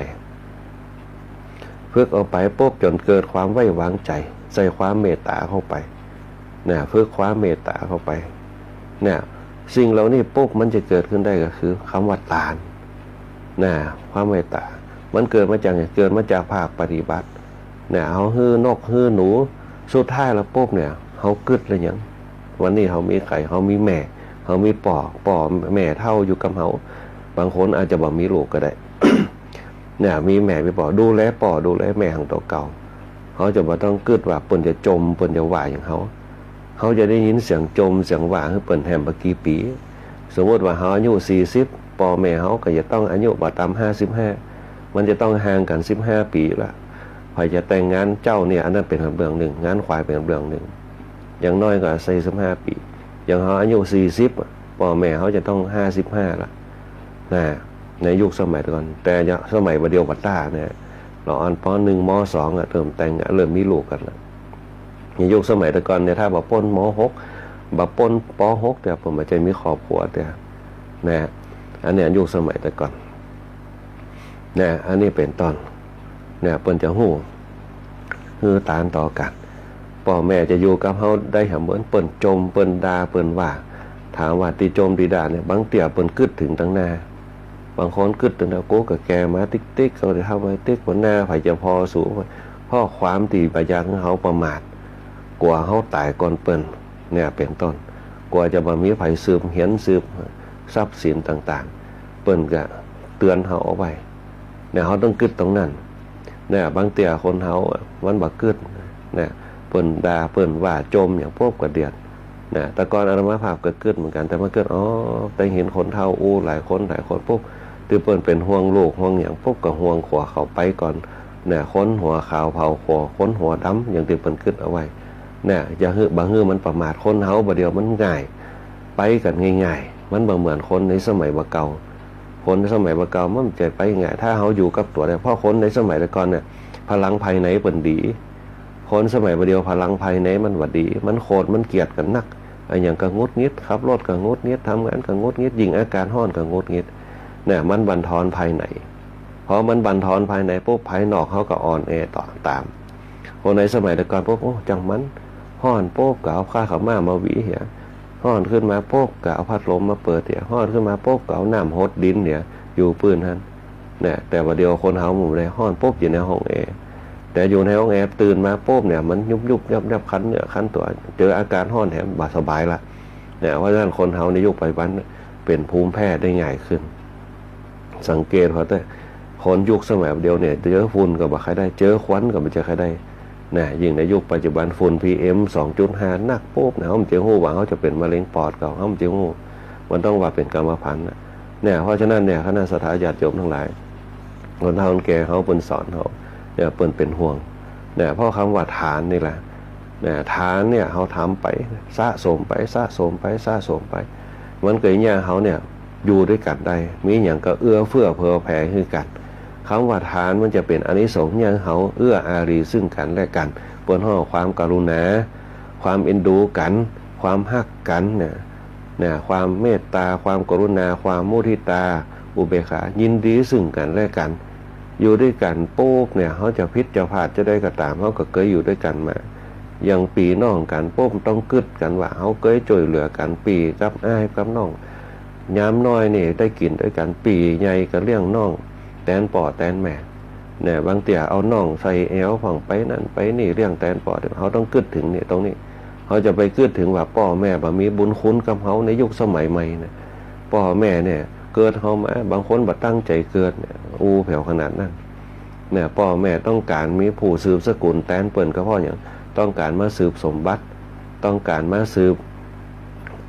ฝึกเอาไปปุ๊บ จ๋นเกิดความไว้วางใจ๋ ใส่ความเมตต๋าเข้าไป นะ ฝึกความเมตต๋าเข้าไป เนี่ย สิ่งเหล่านี้ปุ๊บ มันจะเกิดขึ้นได้ก็คือคำว่าต๋าน นะ ความเมตต๋า มันเกิดมาจากหยัง เกิดมาจากภาคปฏิบัติ เนี่ย เฮาหื้อนกหื้อหนู สุดท้ายแล้วปุ๊บเนี่ย เฮากึ๊ดแล้วยัง วันนี้เฮามีใผ เฮามีแม่ เฮามีป้อ ป้อแม่เฒ่าอยู่กับเฮา บางคนอาจจะบ่มีลูกก็ได้ เนี่ย มีแม่มีป้อ ดูแลป้อดูแลแม่หั้งตั๋วเก่า เฮาจะบ่ต้องกึ๊ดว่าเปิ้นจะจม เปิ้นจะว่าหยังเฮา เฮาจะได้ยินเสียงจมเสียงว่าหื้อเปิ้นแหมบ่กี่ปี๋ สมมุติว่าเฮาอายุสี่สิบ ป้อแม่เฮาก็จะต้องอายุบ่ต่ำห้าสิบห้า มันจะต้องห่างกั๋นสิบห้าปี๋ละ ใผจะแต่งงานเจ๊าเนี่ย อันนั้นเป๋นเรื่องนึ่ง งานขวายเป๋นเรื่องนึ่ง อย่างน้อยก็สี่สิบห้าปี๋ อย่างเฮาอายุสี่สิบอะ ป้อแม่เฮาจะต้องห้าสิบห้าละ นะ ในยุคสมัยแต่ก่อน แต่สมัยบ่าเดี่ยวบ่าต้าเนี่ย ละอ่อน ป.หนึ่ง ม.สอง อะ เริ่มแต่ง เริ่มมีลูกกั๋นละ ในยุคสมัยแต่ก่อนเนี่ย ถ้าบ่าป้น ม.หก บ่าป้น ป.หก เนี่ย เปิ้นบ่ใจ้มีครอบครัวเตื้อ นะ อันเนี้ยยุคสมัยแต่ก่อน นะ อันนี้เป๋นต้น นะ เปิ้นจะฮู้ หื้อต๋านต่อกั๋น ป้อแม่จะอยู่กับเฮาได้แหม เหมือนเปิ้นจม เปิ้นด่า เปิ้นว่า ถามว่าตี้จมตี้ด่าเนี่ย บางเตื้อเปิ้นกึ๊ดเถิงตังหน้า บางคนกึ๊ดตังหน้า กูก็แก่มาติ๊กๆ ก็ได้ทำไว้ติ๊ก วันหน้าใผจะผ่อสู เพราะความตี้บ่อยากหื้อเฮาประมาท กั๋วเฮาต๋ายก่อนเปิ้น เนี่ยเป๋นต้น กั๋วจะบ่มีใผสืบเหียนสืบทรัพย์สินต่างๆ เปิ้นก็เตือนเฮาเอาไว้ เนี่ย เฮาต้องกึ๊ดตรงนั้น เนี่ย บางเตื้อคนเฮาอะ มันบ่กึ๊ด เนี่ย เปิ้นด่า เปิ้นว่า จมหยังปุ๊บก็เดือด เนี่ย แต่ก่อนอาตมาภาพก็กึ๊ดเหมือนกั๋น แต่มากึ๊ด อ๋อ แต่หันคนเฒ่าอู้หลายคนหลายคนปุ๊บ ตี้เปิ้นเป๋นห่วงลูกห่วงหยังปุ๊บ ก็ห่วงขัวเขาไปก่อน เนี่ย คนหัวขาวเผาขัว คนหัวดำ อย่างตี้เปิ้นกึ๊ดเอาไว้ เนี่ย อย่าหื้อ บ่หื้อมันประมาท คนเฮาบ่าเดี่ยวมันง่าย ไปกั๋นง่ายๆ มันบ่เหมือนคนในสมัยบ่าเก่า คนในสมัยบ่าเก่ามันบ่ใจ้ไปง่าย ถ้าเฮาอยู่กับตั๋วได้ เพราะคนในสมัยแต่ก่อนเนี่ย พลังภายในเปิ้นดี คนสมัยบ่าเดี่ยวพลังภายในมันบ่ดี มันโขดมันเกลียดกั๋นนัก อะหยังก็หงุดหงิด ขับรถก็หงุดหงิด ทำงานก็หงุดหงิด ยิ่งอากาศฮ้อนก็หงุดหงิด เนี่ย มันบั่นทอนภายใน พอมันบั่นทอนภายในปุ๊บ ภายนอกเฮาก็อ่อนแอต่อต๋าม คนในสมัยแต่ก่อนปุ๊บ โอ้ จังมัน ฮ้อนปุ๊บก็เอาผ้าขาวม้ามาหวีเหีย ฮ้อนขึ้นมาปุ๊บก็เอาพัดลมมาเปิดเหีย ฮ้อนขึ้นมาปุ๊บก็เอาน้ำหดดินเหีย อยู่ปื้นหั้น เนี่ย แต่บ่าเดี่ยวคนเฮามันบ่ได้ ฮ้อนปุ๊บอยู่ในห้องแอร์ แต่อยู่ในห้องแอร์ ตื่นมาปุ๊บเนี่ย มันยุบๆ ยับๆ คันเนื้อคันตั๋ว เจออากาศฮ้อนแถมบ่สบายละ เนี่ย เพราะฉะนั้นคนเฮาในยุคปัจจุบันเนี่ย เป๋นภูมิแพ้ได้ง่ายขึ้น สังเกตผ่านเต๊อะ คนยุคสมัยบ่าเดี่ยวเนี่ย เจอฝุ่นก็บ่ใค่ได้ เจอควันก็บ่ใจ้ใค่ได้ นะ ยิ่งในยุคปัจจุบันฝุ่น PM สองจุดห้า นักปุ๊บนะ เฮาบ่ใจ้ฮู้ว่าเฮาจะเป๋นมะเร็งปอดก่อ เฮาบ่ใจ้ฮู้ มันต้องว่าเป๋นกรรมพันธุ์นะ เนี่ย เพราะฉะนั้นเนี่ย คณะศรัทธาญาติโยมตังหลาย คนเฒ่าคนแก่เฮาเปิ้นสอนเฮา เนี่ย เปิ้นเป๋นห่วง เนี่ย เพราะกำว่าต๋านนี่แหละ เนี่ย ต๋านเนี่ย เฮาทำไป สะสมไป สะสมไป สะสมไป มันก็เยียะหื้อเฮาเนี่ย อยู่ตวยกั๋นได้ มีหยังก็เอื้อเฟื้อเผื่อแผ่หื้อกั๋น กำว่าต๋านมันจะเป๋นอานิสงส์เยียะหื้อเฮาเอื้ออารีซึ่งกั๋นและกั๋น เปิ้นฮ้องความกรุณา ความเอ็นดูกั๋น ความฮักกั๋นเนี่ย เนี่ย ความเมตต๋า ความกรุณา ความมุทิตา อุเบกขา ยินดีซึ่งกั๋นและกั๋น อยู่ตวยกั๋นปุ๊บเนี่ย เฮาจะผิดจะพลาดจะใดก็ต๋าม เฮาก็เกยอยู่ตวยกั๋นมา อย่างปี้น้องกั๋นปุ๊บ ต้องกึ๊ดกั๋นว่า เฮาเกยจ้วยเหลือกั๋น ปี้กับอ้ายกับน้อง ยามน้อยนี่ได้กิ๋นตวยกั๋น ปี้ใหญ่ก็เลี้ยงน้อง แตนป้อแตนแม่ เนี่ย บางเตื้อเอาน้องใส่แอวพ่อง ไปนั่นไปนี่ เลี้ยงแตนป้อ เฮาต้องกึ๊ดเถิงเนี่ย ตรงนี้ เฮาจะไปกึ๊ดเถิงว่าป้อแม่บ่มีบุญคุณกับเฮาในยุคสมัยใหม่เนี่ย ป้อแม่เนี่ย เกิดเฮามา บางคนบ่ตั้งใจ๋เกิดเนี่ย อู้ แผวขนาดนั้น เนี่ย ป้อแม่ต้องก๋านมีผู้สืบสกุลแตนเปิ้น ก็เพราะหยัง ต้องก๋านมาสืบสมบัติ ต้องก๋านมาสืบ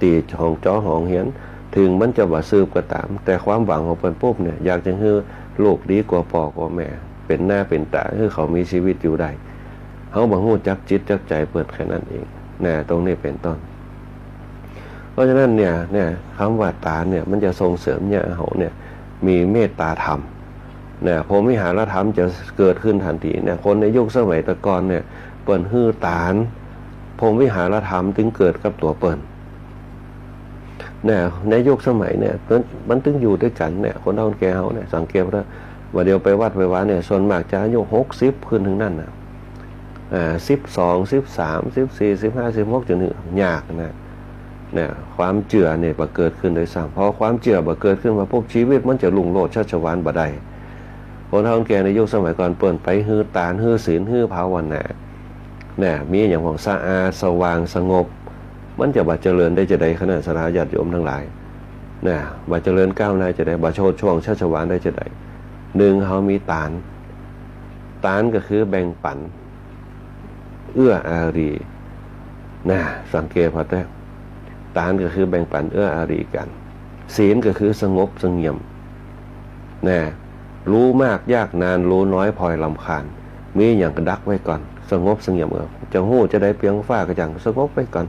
ตี้ห้องจ๋อห้องเฮียน เถิงมันจะบ่สืบก็ต๋าม แต่ความหวังของเปิ้นปุ๊บเนี่ย อยากจะหื้อลูกดีกว่าป้อกว่าแม่ เป๋นหน้าเป๋นต๋า หื้อเขามีชีวิตอยู่ได้ เฮาบ่ฮู้จักจิตจักใจ๋เปิ้นแค่นั้นเอง นะ ตรงนี้เป๋นต้น เพราะฉะนั้นเนี่ย เนี่ย กำว่าตานเนี่ย มันจะส่งเสริมเยียะหื้อเฮาเนี่ย มีเมตตาธรรม นะ พรหมวิหารธรรมจะเกิดขึ้นตันที เนี่ย คนในยุคสมัยตะก่อนเนี่ย เปิ้นหื้อตาน พรหมวิหารธรรมจึงเกิดกับตั๋วเปิ้น เนี่ย ในยุคสมัยเนี่ย มัน มันตึงอยู่ตวยกั๋นเนี่ย คนเฒ่าคนแก่เฮาเนี่ย สังเกตเถอะ ว่าเดี๋ยวไปวัดไปวาเนี่ย ส่วนมากจะอายุหกสิบขึ้นตังนั้นน่ะ อ่า สิบสอง สิบสาม สิบสี่ สิบห้า สิบหก จนถึง ยากนะ เนี่ย ความเจื้อเนี่ยบ่เกิดขึ้นโดยซ้ำ พอความเจื้อบ่เกิดขึ้นมาปุ๊บ ชีวิตมันจะรุ่งโรจน์ชัชวาลบ่ได้ คนเฒ่าคนแก่ในยุคสมัยก่อนเปิ้นไปหื้อตาน หื้อศีล หื้อภาวนา เนี่ย มีอะหยังพ่อง สะอาด สว่าง สงบ มันจะบ่เจริญได้จาใด คณะศรัทธาญาติโยมตังหลาย นะ บ่เจริญก้าวหน้าจาใด บ่โชติช่วงชัชวาลได้จาใด นึ่ง เฮามีตาน ตานก็คือแบ่งปั๋น เอื้ออารี นะ สังเกตเถอะ ตานก็คือแบ่งปั๋นเอื้ออารีกั๋น ศีลก็คือสงบเสงี่ยม นะ รู้มากยากนาน รู้น้อยพลอยรำคาญ มีอะหยังก็ดักไว้ก่อน สงบเสงี่ยม เออ จะฮู้จาใดเปียงฟ้ากระจ่าง สงบไว้ก่อน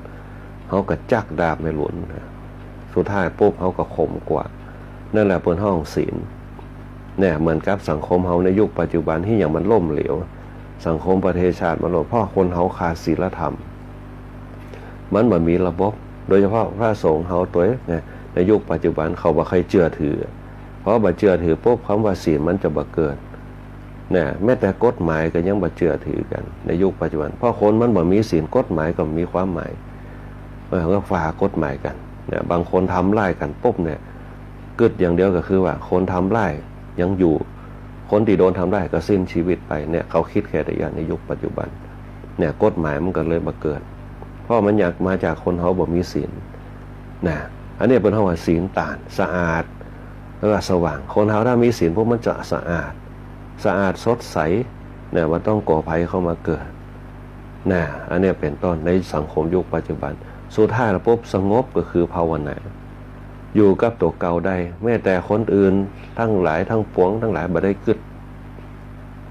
เฮาก็จักดาบแม่หลวงนะ สุดท้ายปุ๊บ เฮาก็ขมกว่า นั่นแหละเปิ้นฮ้องศีล เนี่ย เหมือนกับสังคมเฮาในยุคปัจจุบันตี้อะหยังมันล้มเหลว สังคมประเทศชาติมันล้ม เพราะคนเฮาขาดศีลธรรม มันบ่มีระบบ โดยเฉพาะพระสงฆ์เฮาตวยเนี่ย ในยุคปัจจุบันเขาบ่ใค่เจื้อถือ พอบ่เจื้อถือปุ๊บ กำว่าศีลมันจะบ่เกิด เนี่ย แม้แต่กฎหมายก็ยังบ่เจื้อถือกั๋นในยุคปัจจุบัน เพราะคนมันบ่มีศีล กฎหมายก็บ่มีความหมาย เออ ก็ฝ่ากฎหมายกั๋น เนี่ย บางคนทำร้ายกั๋นปุ๊บเนี่ย กึ๊ดอย่างเดียวก็คือว่าคนทำร้ายยังอยู่ คนตี้โดนทำร้ายก็สิ้นชีวิตไป เนี่ย เขากึ๊ดแค่นี้ในยุคปัจจุบัน เนี่ย กฎหมายมันก็เลยบ่เกิด เพราะมันอยากมาจากคนเฮาบ่มีศีล นะ อันนี้เปิ้นฮ้องว่าศีลตาน สะอาด แล้วก็สว่าง คนเฮาถ้ามีศีลปุ๊บมันจะสะอาด สะอาดสดใส เนี่ย บ่ต้องกั๋วภัยเข้ามาเกิด นะ อันนี้เป๋นต้นในสังคมยุคปัจจุบัน สุดท้ายแล้วปุ๊บ สงบก็คือภาวนา อยู่กับตั๋วเก่าได้ แม้แต่คนอื่นตังหลายตังปวงตังหลายบ่ได้กึ๊ด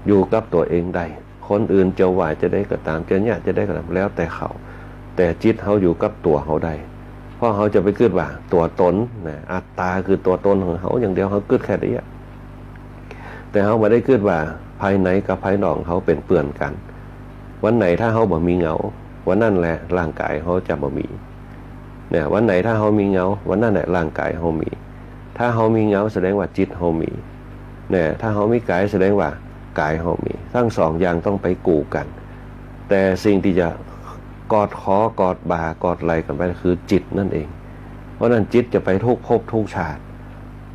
อยู่กับตั๋วเองได้ คนอื่นจะว่าจาใดก็ต๋าม จะเยียะจาใดก็ต๋าม แล้วแต่เขา แต่จิตเฮาอยู่กับตั๋วเฮาได้ เพราะเฮาจะไปกึ๊ดว่าตั๋วตนนะ อัตตาคือตั๋วตนของเฮาอย่างเดียว เฮากึ๊ดแค่นี้อะ แต่เฮาบ่ได้กึ๊ดว่าภายในกับภายนอกเฮาเป๋นเปื้อนกั๋น วันไหนถ้าเฮาบ่มีเหง้า วันนั้นแหละร่างก๋ายเฮาจะบ่มี เนี่ย วันไหนถ้าเฮามีเหง้า วันนั้นแหละร่างก๋ายเฮามี ถ้าเฮามีเหง้าแสดงว่าจิตเฮามี เนี่ย ถ้าเฮามีก๋ายแสดงว่าก๋ายเฮามี ตึงสองอย่างต้องไปกู้กั๋น แต่สิ่งตี้จะกอดคอกอดบ่ากอดไหล่กั๋นไปคือจิตนั่นเอง เพราะฉะนั้นจิตจะไปทุกภพทุกชาติ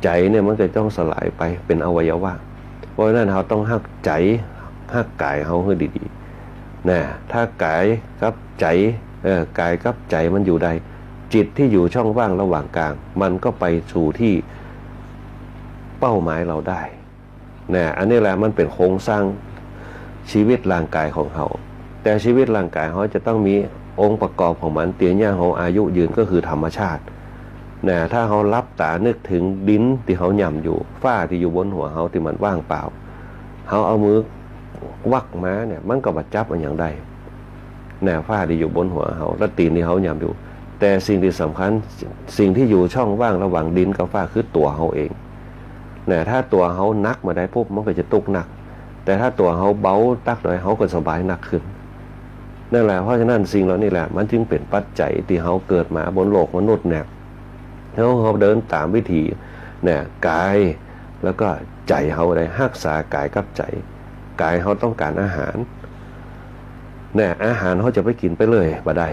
ใจ๋เนี่ยมันก็ต้องสลายไปเป๋นอวัยวะ เพราะฉะนั้นเฮาต้องฮักใจ๋ ฮักก๋ายเฮาหื้อดีๆ นะ ถ้าก๋ายกับใจ๋ เออ ก๋ายกับใจ๋มันอยู่ได้ จิตตี้อยู่ช่องว่างระหว่างกลาง มันก็ไปสู่ตี้เป้าหมายเฮาได้ นะ อันนี้แหละมันเป๋นโครงสร้างชีวิตร่างก๋ายของเฮา แต่ชีวิตร่างก๋ายเฮาจะต้องมีองค์ประกอบของมัน ตี้จะเยียะหื้อเฮาอายุยืนก็คือธรรมชาติ นะ ถ้าเฮาหลับต๋านึกเถิงดินตี้เฮาหย่ำอยู่ ฟ้าตี้อยู่บนหัวเฮาตี้มันว่างเปล่า เฮาเอามือวักมาเนี่ย มันก็บ่จับอะหยังได้ นะ ฟ้าตี้อยู่บนหัวเฮา และตี๋นตี้เฮาหย่ำอยู่ แต่สิ่งตี้สำคัญ สิ่งตี้อยู่ช่องว่างระหว่างดินกับฟ้าคือตั๋วเฮาเอง นะ ถ้าตั๋วเฮาหนักเมื่อใดปุ๊บ มันก็จะตุ๊กหนัก แต่ถ้าตั๋วเฮาเบาตั๊กหน่อย เฮาก็สบายนักขึ้น นั่นแหละ เพราะฉะนั้นสิ่งเหล่านี้แหละ มันจึงเป๋นปัจจัยตี้เฮาเกิดมาบนโลกมนุษย์เนี่ย เฮา เฮาเดินต๋ามวิถีเนี่ย ก๋าย แล้วก็ใจ๋เฮาได้ ฮักษากายกับใจ๋ กายเฮาต้องก๋านอาหาร เนี่ย อาหารเฮาจะไปกิ๋นไปเรื่อยบ่ได้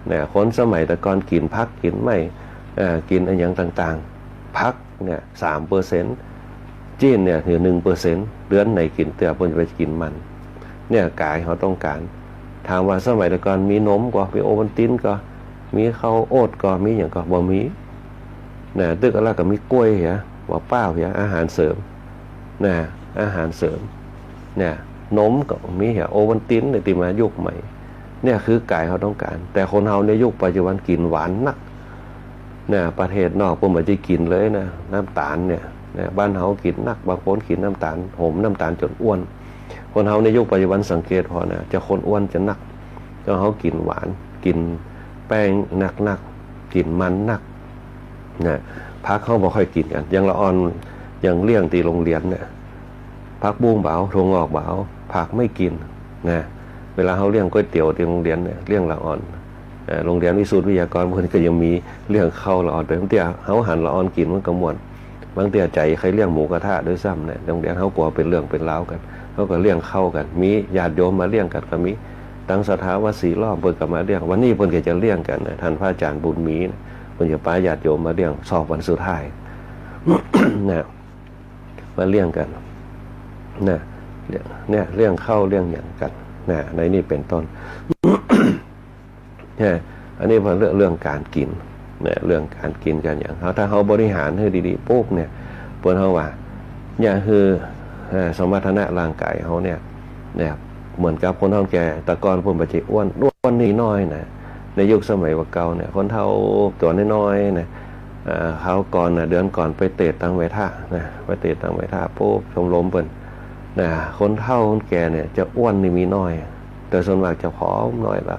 เนี่ย คนสมัยแต่ก่อนกิ๋นผักกิ๋นไม้ เอ่อ กิ๋นอะหยังต่างๆ ผักเนี่ย สามเปอร์เซ็นต์ จี๊นเนี่ย เหลือ หนึ่งเปอร์เซ็นต์ เดือนไหนกิ๋นเตื้อ เปิ้นจะไปกิ๋นมัน เนี่ย กายเฮาต้องก๋าน ถามว่าสมัยแต่ก่อนมีนมก่อ มีโอวัลตินก่อ มีข้าวโอ๊ตก่อ มีหยังก่อ บ่มี นะ ตึกอันละก็มีกล้วยเหีย บ่าเป้าเหีย อาหารเสริม นะ อาหารเสริม เนี่ย นมก็มีเหีย โอวัลตินเนี่ย ตี้มายุคใหม่ เนี่ย คือกายเฮาต้องก๋าน แต่คนเฮาในยุคปัจจุบันกิ๋นหวานนัก เนี่ย ประเทศนอกเปิ้นบ่ได้กิ๋นเลยนะ น้ำตาลเนี่ย เนี่ย บ้านเฮากิ๋นนัก บางคนกิ๋นน้ำตาล โหมน้ำตาลจ๋นอ้วน คนเฮาในยุคปัจจุบันสังเกตผ่อนะ จะคนอ้วนจะนัก ก็เฮากิ๋นหวาน กิ๋นแป้งนักๆ กิ๋นมันนัก นะ ผักเฮาบ่ค่อยกิ๋นกั๋น อย่างละอ่อน อย่างเลี้ยงตี้โฮงเฮียนเนี่ย ผักบุ้งบ่าเอา ถั่วงอกบ่าเอา ผักไม่กิ๋น นะ เวลาเฮาเลี้ยงก๋วยเตี๋ยวตี้โฮงเฮียนเนี่ย เลี้ยงละอ่อน เอ่อ โฮงเฮียนวิสุทธิวิทยากร เปิ้นก็ยังมีเลี้ยงข้าวละอ่อน แต่บางเตื้อเฮาหันละอ่อนกิ๋นมันก็ม่วน บางเตื้อใจ๋ใค่เลี้ยงหมูกระทะด้วยซ้ำเนี่ย โฮงเฮียนเฮากั๋วเป๋นเรื่องเป๋นราวกั๋น เฮาก็เลี้ยงข้าวกั๋น มีญาติโยมมาเลี้ยงกั๋นก็มี ตังศรัทธาวัดศรีล้อมเปิ้นก็มาเลี้ยง วันนี้เปิ้นก็จะเลี้ยงกั๋นนะ ต้านพระอาจ๋ารย์บุญมีนะ เปิ้นจะปาญาติโยมมาเลี้ยง สอบวันสุดท้าย นะ มาเลี้ยงกั๋น นะ เนี่ย เลี้ยงข้าวเลี้ยงหยังกั๋น นะ ในนี้เป๋นต้น เนี่ย อันนี้เปิ้นเรื่อง เรื่องก๋านกิ๋น เนี่ย เรื่องก๋านกิ๋นก๋านหยัง เฮา ถ้าเฮาบริหารหื้อดีๆ ปุ๊บเนี่ย เปิ้นเฮาว่า เนี่ย คือ เอ่อ สมรรถนะร่างก๋ายเฮาเนี่ย เนี่ย เหมือนกับคนเฒ่าแก่ แต่ก่อนเปิ้นบ่ใจ้อ้วน อ้วนนี่น้อยนะ ในยุคสมัยบ่าเก่าเนี่ย คนเฒ่าตั๋วน้อยๆ นะ เอ่อ คราวก่อนนะ เดือนก่อนไปเตะตังเวท่านะ ไปเตะตังเวท่าปุ๊บ ชมรมเปิ้นนะ คนเฒ่าคนแก่เนี่ย จะอ้วนนี่มีน้อย แต่ส่วนมากจะผอมน้อยละ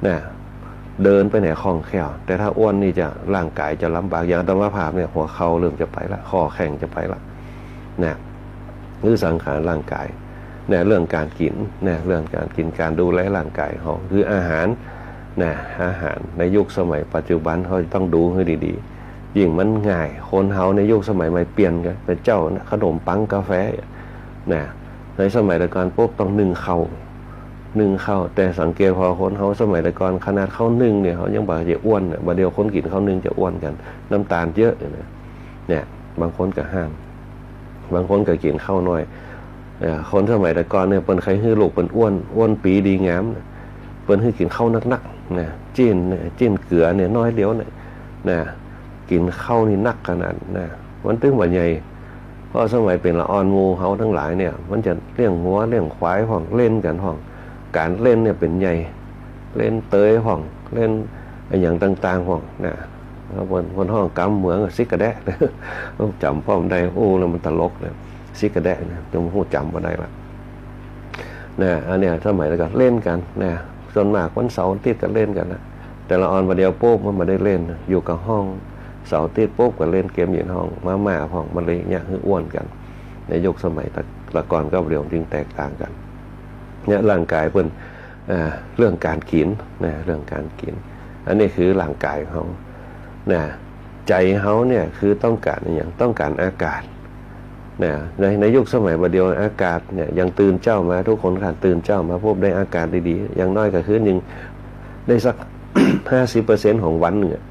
นะ เดินไปไหนคล่องแคล่ว แต่ถ้าอ้วนนี่จะ ร่างก๋ายจะลำบาก อย่างอาตมาภาพเนี่ย หัวเข่าเริ่มจะไปละ ข้อแข้งจะไปละ นะ คือสังขารร่างก๋าย นะ เรื่องก๋านกิ๋น นะ เรื่องก๋านกิ๋น ก๋านดูแลร่างก๋ายเฮา คืออาหาร นะ อาหาร ในยุคสมัยปัจจุบันเฮาจะต้องดูหื้อดีๆ ยิ่งมันง่าย คนเฮาในยุคสมัยใหม่เปลี่ยนกั๋น เป๋นเจ้านะ ขนมปังกาแฟ นะ ในสมัยแต่ก่อนปุ๊บต้องนึ่งข้าว นึ่งข้าว แต่สังเกตผ่อคนเฮาสมัยแต่ก่อน ขนาดข้าวนึ่งเนี่ย เฮายังบ่ใจ้อ้วนน่ะ บ่าเดี่ยวคนกิ๋นข้าวนึ่งจะอ้วนกั๋น น้ำตาลเยอะนะ เนี่ย บางคนก็ห้าม บางคนก็กิ๋นข้าวน้อย เอ่อ คนสมัยแต่ก่อนเนี่ย เปิ้นใค่หื้อลูกเปิ้นอ้วน อ้วนปีดีงามนะ เปิ้นหื้อกิ๋นข้าวนักๆ นะ จี๊น จี๊นเกลือเนี่ยน้อยเดียวเนี่ย นะ กิ๋นข้าวนี่นักขนาดนะ มันตึงบ่าใหญ่ เพราะสมัยเป๋นละอ่อนหมู่เฮาตังหลายเนี่ย มันจะเลี้ยงงัวเลี้ยงควายพ่อง เล่นกั๋นพ่อง ก๋านเล่นเนี่ยเป๋นใหญ่ เล่นเตยพ่อง เล่นอะหยังต่างๆ พ่องนะ แล้วเปิ้น เปิ้นฮ้องกำเมืองอะ ซิกกะแดะ จ๋ำป้อมได้ โอ้ แล้วมันตลกนะ ซิกกะแดะนะ จะบ่ฮู้จ๋ำบ่ได้ละ นะ อันเนี้ยสมัยแต่ก่อนเล่นกั๋นนะ ส่วนมากวันเสาร์อาทิตย์ก็เล่นกั๋นนะ แต่ละอ่อนบ่าเดี่ยวปุ๊บมันบ่ได้เล่น อยู่กับห้อง เสาร์อาทิตย์ปุ๊บก็เล่นเกมอยู่ในห้อง มาม่าพ่อง มันเลยเยียะหื้ออ้วนกั๋น ในยุคสมัยแต่ละก่อนกับบ่าเดี่ยวจึงแตกต่างกั๋น เนี่ยร่างก๋ายเปิ้น เอ่อ เรื่องก๋านกิ๋นนะ เรื่องก๋านกิ๋น อันนี้คือร่างก๋ายเฮานะ ใจ๋เฮาเนี่ยคือต้องก๋านอะหยัง ต้องก๋านอากาศนะ ใน ในยุคสมัยบ่าเดี่ยวอากาศเนี่ย อย่างตื่นเจ๊ามา กู้คนข้าตื่นเจ๊ามาปุ๊บได้อากาศดีๆ อย่างน้อยก็คืนนึ่งได้สัก ห้าสิบเปอร์เซ็นต์ ของวันนึ่งอะ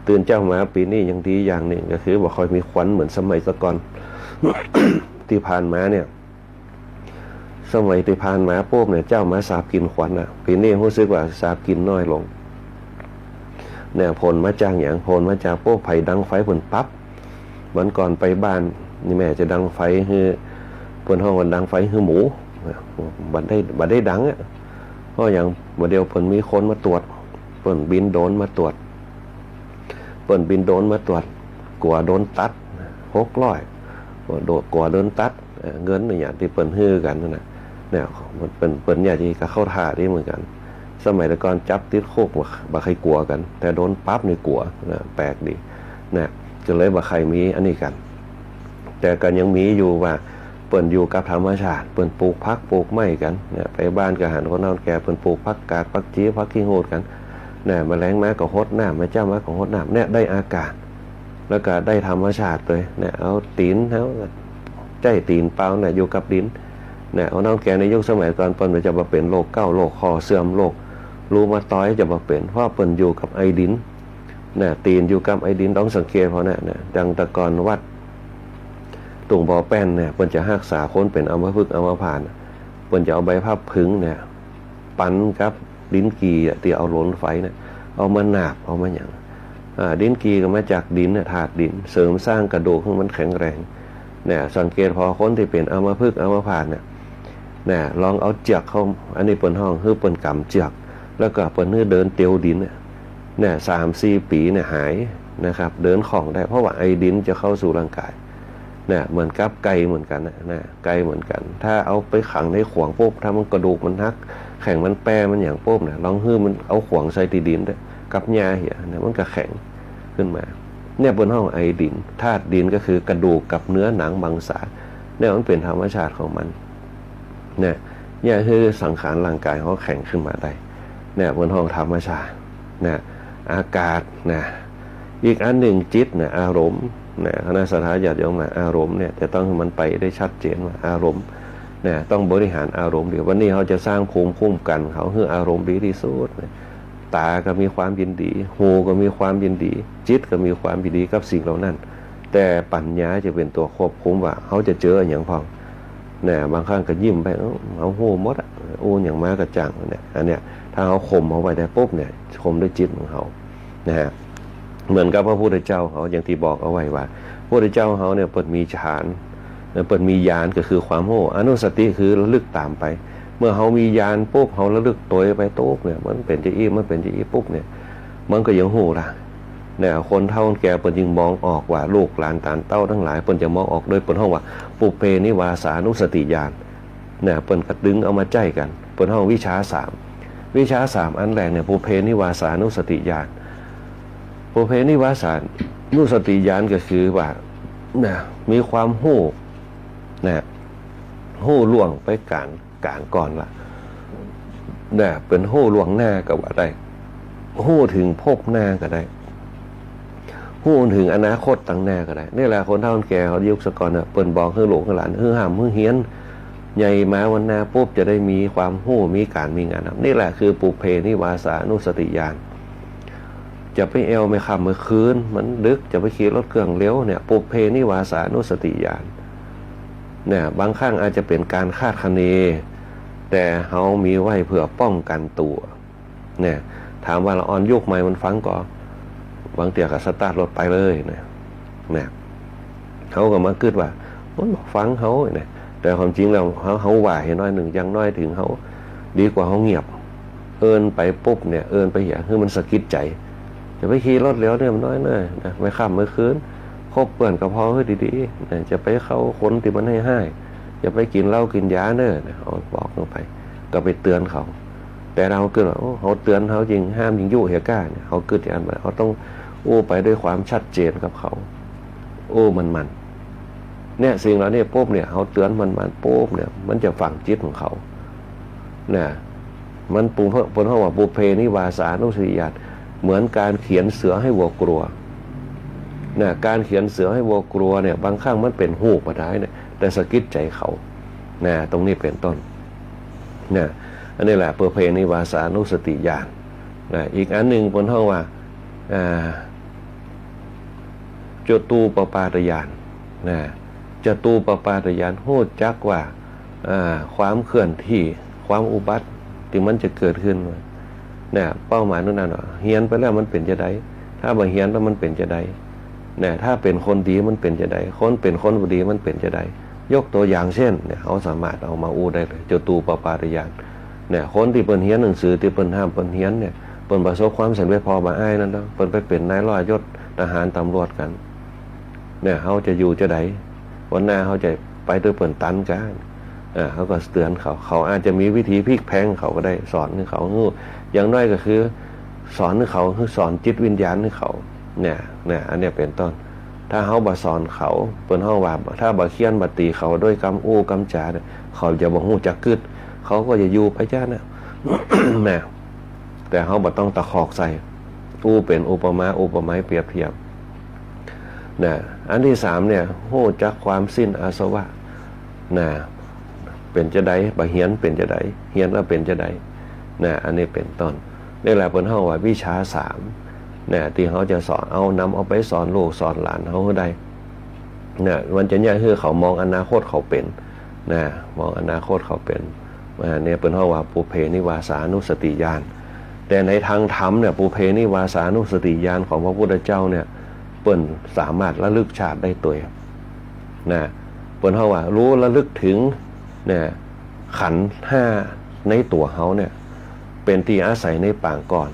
ตื่นเจ๊ามาปี๋นี้ยังดีอย่างนึ่งก็คือบ่ค่อยมีควันเหมือนสมัยแต่ก่อน ตี้ผ่านมาเนี่ย สมัยตี้ผ่านมาปุ๊บเนี่ย เจ๊ามาสาบกลิ่นควันน่ะ ปี๋นี้ฮู้สึกว่าสาบกลิ่นน้อยลง เนี่ย ผลมาจากหยัง ผลมาจากปุ๊บ ไผดังไฟเปิ้นปั๊บ วันก่อนไปบ้านนี่แม่จะดังไฟหื้อ เปิ้นฮ้องว่าดังไฟหื้อหมู บ่ได้ บ่ได้ดังอะ เพราะหยัง บ่าเดี่ยวเปิ้นมีคนมาตรวจ เปิ้นบินโดรนมาตรวจ เปิ้นบินโดรนมาตรวจ ตั๋วโดรนตัด หกร้อย ตั๋วโดรนตัด เอ่อ เงินเนี่ยตี้เปิ้นหื้อกั๋นนั่นน่ะ เนี่ย เปิ้น เปิ้นเนี่ยตี้ก็เข้าท่าดีเหมือนกั๋น สมัยแต่ก่อนจับติดคุกบ่ บ่ใค่กั๋วกั๋น แต่โดรนปั๊บนี่กั๋วนะ แปลกดีนะ ก็เลยบ่ใค่มีอันนี้กั๋น แต่ก็ยังมีอยู่ว่า เปิ้นอยู่กับธรรมชาติ เปิ้นปลูกผักปลูกไม้กั๋นนะ ไปบ้านก็หันคนเฒ่าแก่เปิ้นปลูกผักกาด ผักจี ผักขี้หูดกั๋นนะ แมลงมาก็หดน้ำ แมงเจ๊ามาก็หดน้ำ เนี่ยได้อากาศ แล้วก็ได้ธรรมชาติโดย เนี่ย เอาตี๋น เอา ใจ๊ตี๋นเปล่า เนี่ย อยู่กับดิน เนี่ย คนเฒ่าแก่ในยุคสมัยก่อน เปิ้นจะบ่เป๋นโรคเก๊า โรคข้อเสื่อม โรครูมาตอยด์ จะบ่เป๋น เพราะเปิ้นอยู่กับไอดิน เนี่ย ตี๋นอยู่กับไอดิน ต้องสังเกตเฮาเนี่ย เนี่ย อย่างแต่ก่อนวัด ตุ่งบ่อแป้นเนี่ย เปิ้นจะฮักษาคนเป๋นอัมพฤกษ์อัมพาต เปิ้นจะเอาใบพับผึ้งเนี่ย ปั่นกับลิ้นจี่อะ ตี้เอาหลนไฟเนี่ย เอามาหนาบ เอามาหยัง อ่า ลิ้นจี่ก็มาจากดินเนี่ย ธาตุดิน เสริมสร้างกระดูกหื้อมันแข็งแรง เนี่ย สังเกตผ่อคนตี้เป๋นอัมพฤกษ์อัมพาตเนี่ย เนี่ย ลองเอาเจือกเข้า อันนี้เปิ้นฮ้อง หื้อเปิ้นก๋ำเจือก แล้วก็เปิ้นหื้อเดินเตียวดินเนี่ย เนี่ย สามสี่ปี๋เนี่ยหายนะครับ เดินคล่องได้ เพราะว่าไอดินจะเข้าสู่ร่างกาย เนี่ย เหมือนกับไก่เหมือนกั๋นนะ นะ ไก่เหมือนกั๋น ถ้าเอาไปขังในขวงปุ๊บ ถ้ามันกระดูกมันหัก แข้งมันแป้ มันหยังปุ๊บเนี่ย ลองหื้อมันเอาขวงใส่ตี้ดินเต๊อะ กับหญ้าเหีย เนี่ย มันก็แข็งขึ้นมา เนี่ย เปิ้นฮ้องไอดิน ธาตุดินก็คือกระดูกกับเนื้อหนังมังสา เนี่ย มันเป๋นธรรมชาติของมัน เนี่ย เนี่ย หื้อสังขารร่างกายเฮาแข็งขึ้นมาได้ เนี่ย เปิ้นฮ้องธรรมชาติ เนี่ย อากาศ เนี่ย อีกอันนึ่งจิต เนี่ย อารมณ์ เนี่ย คณะศรัทธาญาติโยมนะ อารมณ์เนี่ย จะต้องหื้อมันไปได้ชัดเจนว่าอารมณ์ เนี่ย ต้องบริหารอารมณ์ดี วันนี้เฮาจะสร้างภูมิคุ้มกั๋นเฮา หื้ออารมณ์ดีตี้สุด เนี่ย ต๋าก็มีความยินดี หูก็มีความยินดี จิตก็มีความยินดีกับสิ่งเหล่านั้น แต่ปัญญาจะเป๋นตั๋วควบคุมว่าเฮาจะเจออะหยังพ่อง เนี่ย บางครั้งก็ยิ้มไป เอ้า เฮาฮู้หมดอะ อู้หยังมาก็จ้าง เนี่ย อันเนี้ย ถ้าเฮาข่มเอาไว้ได้ปุ๊บเนี่ย ข่มด้วยจิตของเฮา นะฮะ เหมือนกับพระพุทธเจ้าเฮา อย่างตี้บอกเอาไว้ว่า พระพุทธเจ้าเฮาเนี่ย เปิ้นมีฌาน เปิ้นมีญาณ ก็คือความฮู้ อนุสติคือระลึกต๋ามไป เมื่อเฮามีญาณปุ๊บ เฮาระลึกโตยไปปุ๊บเนี่ย มันเป๋นจะอี้ มันเป๋นจะอี้ปุ๊บเนี่ย มันก็ยังฮู้ละ เนี่ย คนเฒ่าคนแก่เปิ้นจึงมองออกว่า ลูกหลานต๋านเต้าตังหลาย เปิ้นจะมองออกโดยเปิ้นฮ้องว่า ปุพเพนิวาสานุสติญาณ เนี่ย เปิ้นก็ดึงเอามาใจ๊กั๋น เปิ้นฮ้องวิชชาสาม วิชชาสามอันแรกเนี่ย ปุพเพนิวาสานุสติญาณ ปุพเพนิวาสานุสติญาณก็คือว่า เนี่ย มีความฮู้ เนี่ย ฮู้ล่วงไปก๋าน ก๋านก่อนละ เนี่ย เป๋นฮู้ล่วงหน้าก็ว่าได้ ฮู้เถิงภพหน้าก็ได้ ฮู้เถิงอนาคตตังหน้าก็ได้ นี่แหละคนเฒ่าคนแก่เฮายุคสะก่อนน่ะ เปิ้นบอกหื้อลูกหื้อหลาน หื้อฮ่ำหื้อเฮียน ใหญ่มาวันหน้าปุ๊บจะได้มีความฮู้ มีก๋านมีงานทำ นี่แหละคือปุพเพนิวาสานุสติญาณ จะไปแอ่วแม่ค่ำเมื่อคืน มันดึก จะไปขี่รถเครื่องเร็วเนี่ย ปุพเพนิวาสานุสติญาณ เนี่ย บางครั้งอาจจะเป๋นก๋านคาดคะเน แต่เฮามีไว้เพื่อป้องกั๋นตั๋ว เนี่ย ถามว่าละอ่อนยุคใหม่มันฟังก่อ บางเตื้อก็สตาร์ทรถไปเลยเนี่ย เนี่ย เฮาก็มากึ๊ดว่า มันบ่ฟังเฮาเนี่ย แต่ความจริงแล้วเฮา เฮาว่าหื้อหน้อยนึ่ง อย่างน้อยเถิงเฮา ดีกว่าเฮาเงียบ เอิ้นไปปุ๊บเนี่ย เอิ้นไปเหีย หื้อมันสะกิดใจ๋ จะไปขี่รถเร็วเนี่ยมันน้อยเน่อนะ แม่ค่ำเมื่อคืน คบเปื้อนก็ผ่อหื้อดีๆ นะ จะไปเข้าคนตี้มันฮ้ายๆ จะไปกิ๋นเหล้ากิ๋นยาเน่อนะ เอาบอกลงไป ก็ไปเตื๋อนเขา แต่เฮากึ๊ดว่า โอ้ เฮาเตื๋อนเฮาจิ่งห้ามจิ่งยุเหียก้าเนี่ย เฮากึ๊ดอย่างนั้น เฮาต้องอู้ไปด้วยความชัดเจนกับเขา อู้มั่นๆ เนี่ย สิ่งเหล่านี้ปุ๊บเนี่ย เฮาเตื๋อนมั่นๆ ปุ๊บเนี่ย มันจะฝังจิตของเขา เนี่ย มันปุ เปิ้นฮ้องว่าปุพเพนิวาสานุสติญาณ เหมือนการเขียนเสือให้วัวกลัว เนี่ย การเขียนเสือให้วัวกลัวเนี่ย บางครั้งมันเป๋นฮูปบ่ได้เนี่ย แต่สะกิดใจ๋เขา เนี่ย ตรงนี้เป๋นต้น เนี่ย อันนี้แหละปุพเพนิวาสานุสติญาณ นะ อีกอันนึ่งเปิ้นฮ้องว่า อ่า จตูปปาตญาณ นะ จตูปปาตญาณ ฮู้จักว่า อ่า ความเคลื่อนที่ ความอุบัติตี้มันจะเกิดขึ้น นะ เป้าหมายนั้นน่ะ เฮียนไปแล้วมันเป๋นจาใด ถ้าบ่เฮียนแล้วมันเป๋นจาใด นะ ถ้าเป๋นคนดีมันเป๋นจาใด คนเป๋นคนบ่ดีมันเป๋นจาใด ยกตั๋วอย่างเจ้น เนี่ย เฮาสามารถเอามาอู้ได้เลย จตูปปาตญาณ เนี่ย คนตี้เปิ้นเฮียนหนังสือ ตี้เปิ้นฮ่ำเปิ้นเฮียนเนี่ย เปิ้นประสบความสำเร็จผ่อบ่าอ้ายนั้นแล้ว เปิ้นไปเป๋นนายร้อยยศทหารตำรวจกั๋น เนี่ย เฮาจะอยู่จาใด วันหน้าเฮาจะไปตวยเปิ้นตันก้า อ่า เฮาก็เตื๋อนเขา เขาอาจจะมีวิธีพลิกแพลงเขาก็ได้ สอนหื้อเขาฮู้ อย่างน้อยก็คือ สอนหื้อเขา คือสอนจิตวิญญาณหื้อเขา เนี่ย เนี่ย อันเนี้ยเป๋นต้น ถ้าเฮาบ่สอนเขา เปิ้นฮ้องว่า ถ้าบ่เฆี่ยนบ่ตี๋เขาด้วยกำอู้กำจาเนี่ย เขาจะบ่ฮู้จักกึ๊ด เขาก็จะอยู่ไปจานั้นน่ะ นะ แต่เฮาบ่ต้องตะคอกใส่ อู้เป๋นอุปมาอุปไมยเปรียบเทียบ นะ อันตี้สามเนี่ย ฮู้จักความสิ้นอาสวะ นะ เป๋นจาใด บ่เหียนเป๋นจาใด เหียนแล้วเป๋นจาใด นะ อันนี้เป๋นต้น นี่แหละเปิ้นฮ้องว่าวิชาสาม นะ ตี้เฮาจะสอน เอา นำเอาไปสอนลูกสอนหลานเฮาหื้อได้ นะ มันจะเยียะหื้อเขามองอนาคตเขาเป๋น นะ มองอนาคตเขาเป๋น อ่า เนี่ยเปิ้นฮ้องว่าปุพเพนิวาสานุสติญาณ แต่ในตางธรรมเนี่ย ปุพเพนิวาสานุสติญาณของพระพุทธเจ้าเนี่ย เปิ้นสามารถระลึกชาติได้ตวย นะ เปิ้นฮ้องว่าฮู้ระลึกเถิง เนี่ย ขันธ์ห้าในตั๋วเฮาเนี่ย เป๋นตี้อาศัยในปางก่อน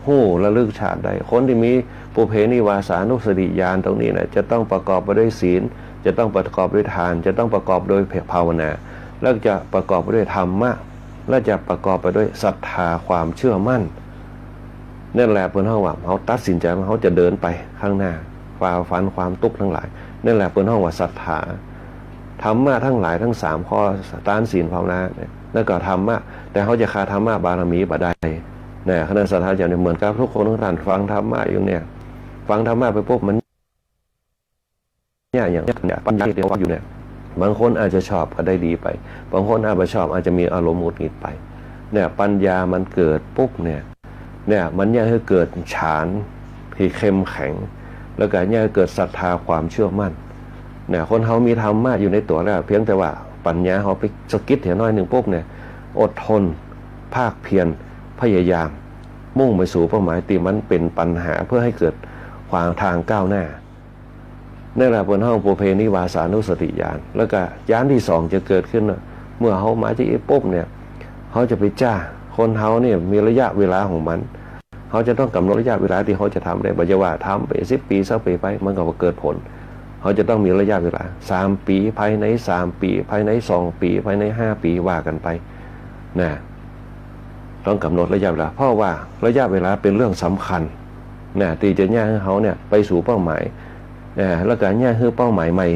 ฮู้ระลึกชาติได้ คนตี้มีปุพเพนิวาสานุสติญาณตรงนี้นะ จะต้องประกอบไปด้วยศีล จะต้องประกอบด้วยทาน จะต้องประกอบด้วยภาวนา แล้วจะประกอบไปด้วยธรรมะ และจะประกอบไปด้วยศรัทธาความเชื่อมั่น นั่นแหละเปิ้นฮ้องว่าเฮาตัดสินใจ๋ว่าเฮาจะเดินไปข้างหน้า ฝ่าฟันความตุ๊กข์ตังหลาย นั่นแหละเปิ้นฮ้องว่าศรัทธา ธรรมะตังหลายตังสามข้อ ทาน ศีล ภาวนาเนี่ย แล้วก็ธรรมะ แต่เฮาจะขาดธรรมะบารมีบ่ได้ นะ คณะศรัทธาญาติโยมเนี่ย เหมือนกับทุกคนทุกท่านฟังธรรมะอยู่เนี่ย ฟังธรรมะไปปุ๊บมัน เนี่ย อย่างปัญญาที่เฮาว่าอยู่เนี่ย บางคนอาจจะชอบก็ได้ดีไป บางคนอาจบ่ชอบ อาจจะมีอารมณ์หงุดหงิดไป เนี่ย ปัญญามันเกิดปุ๊บเนี่ย เนี่ย มันเยียะหื้อเกิดฌานที่เข้มแข็ง แล้วก็เยียะหื้อเกิดศรัทธาความเชื่อมั่น เนี่ย คนเฮามีธรรมะอยู่ในตั๋วแล้ว เพียงแต่ว่าปัญญาเฮาไปสะกิดเหียน้อยนึ่งปุ๊บเนี่ย อดทน ภาคเพียร พยายาม มุ่งไปสู่เป้าหมายตี้มันเป๋นปัญหา เพื่อหื้อเกิดความทางก้าวหน้า นั่นแหละเปิ้นฮ้องปุพเพนิวาสานุสติญาณ แล้วก็ญาณตี้สองจะเกิดขึ้นน่ะ เมื่อเฮามาจากอี้ปุ๊บเนี่ย เฮาจะไปจ้า คนเฮาเนี่ยมีระยะเวลาของมัน เฮาจะต้องกำหนดระยะเวลาตี้เฮาจะทำได้ บ่ใจ้ว่าทำไปสิบปี๋ ซาวปี๋ไป มันก็บ่เกิดผล เฮาจะต้องมีระยะเวลา สามปี๋ ภายในสามปี๋ ภายในสองปี๋ ภายในห้าปี๋ ว่ากั๋นไป นะ ต้องกำหนดระยะเวลา เพราะว่าระยะเวลาเป๋นเรื่องสำคัญ นะ ตี้จะเยียะหื้อเฮาเนี่ยไปสู่เป้าหมาย นะ แล้วก็เยียะหื้อเป้าหมายใหม่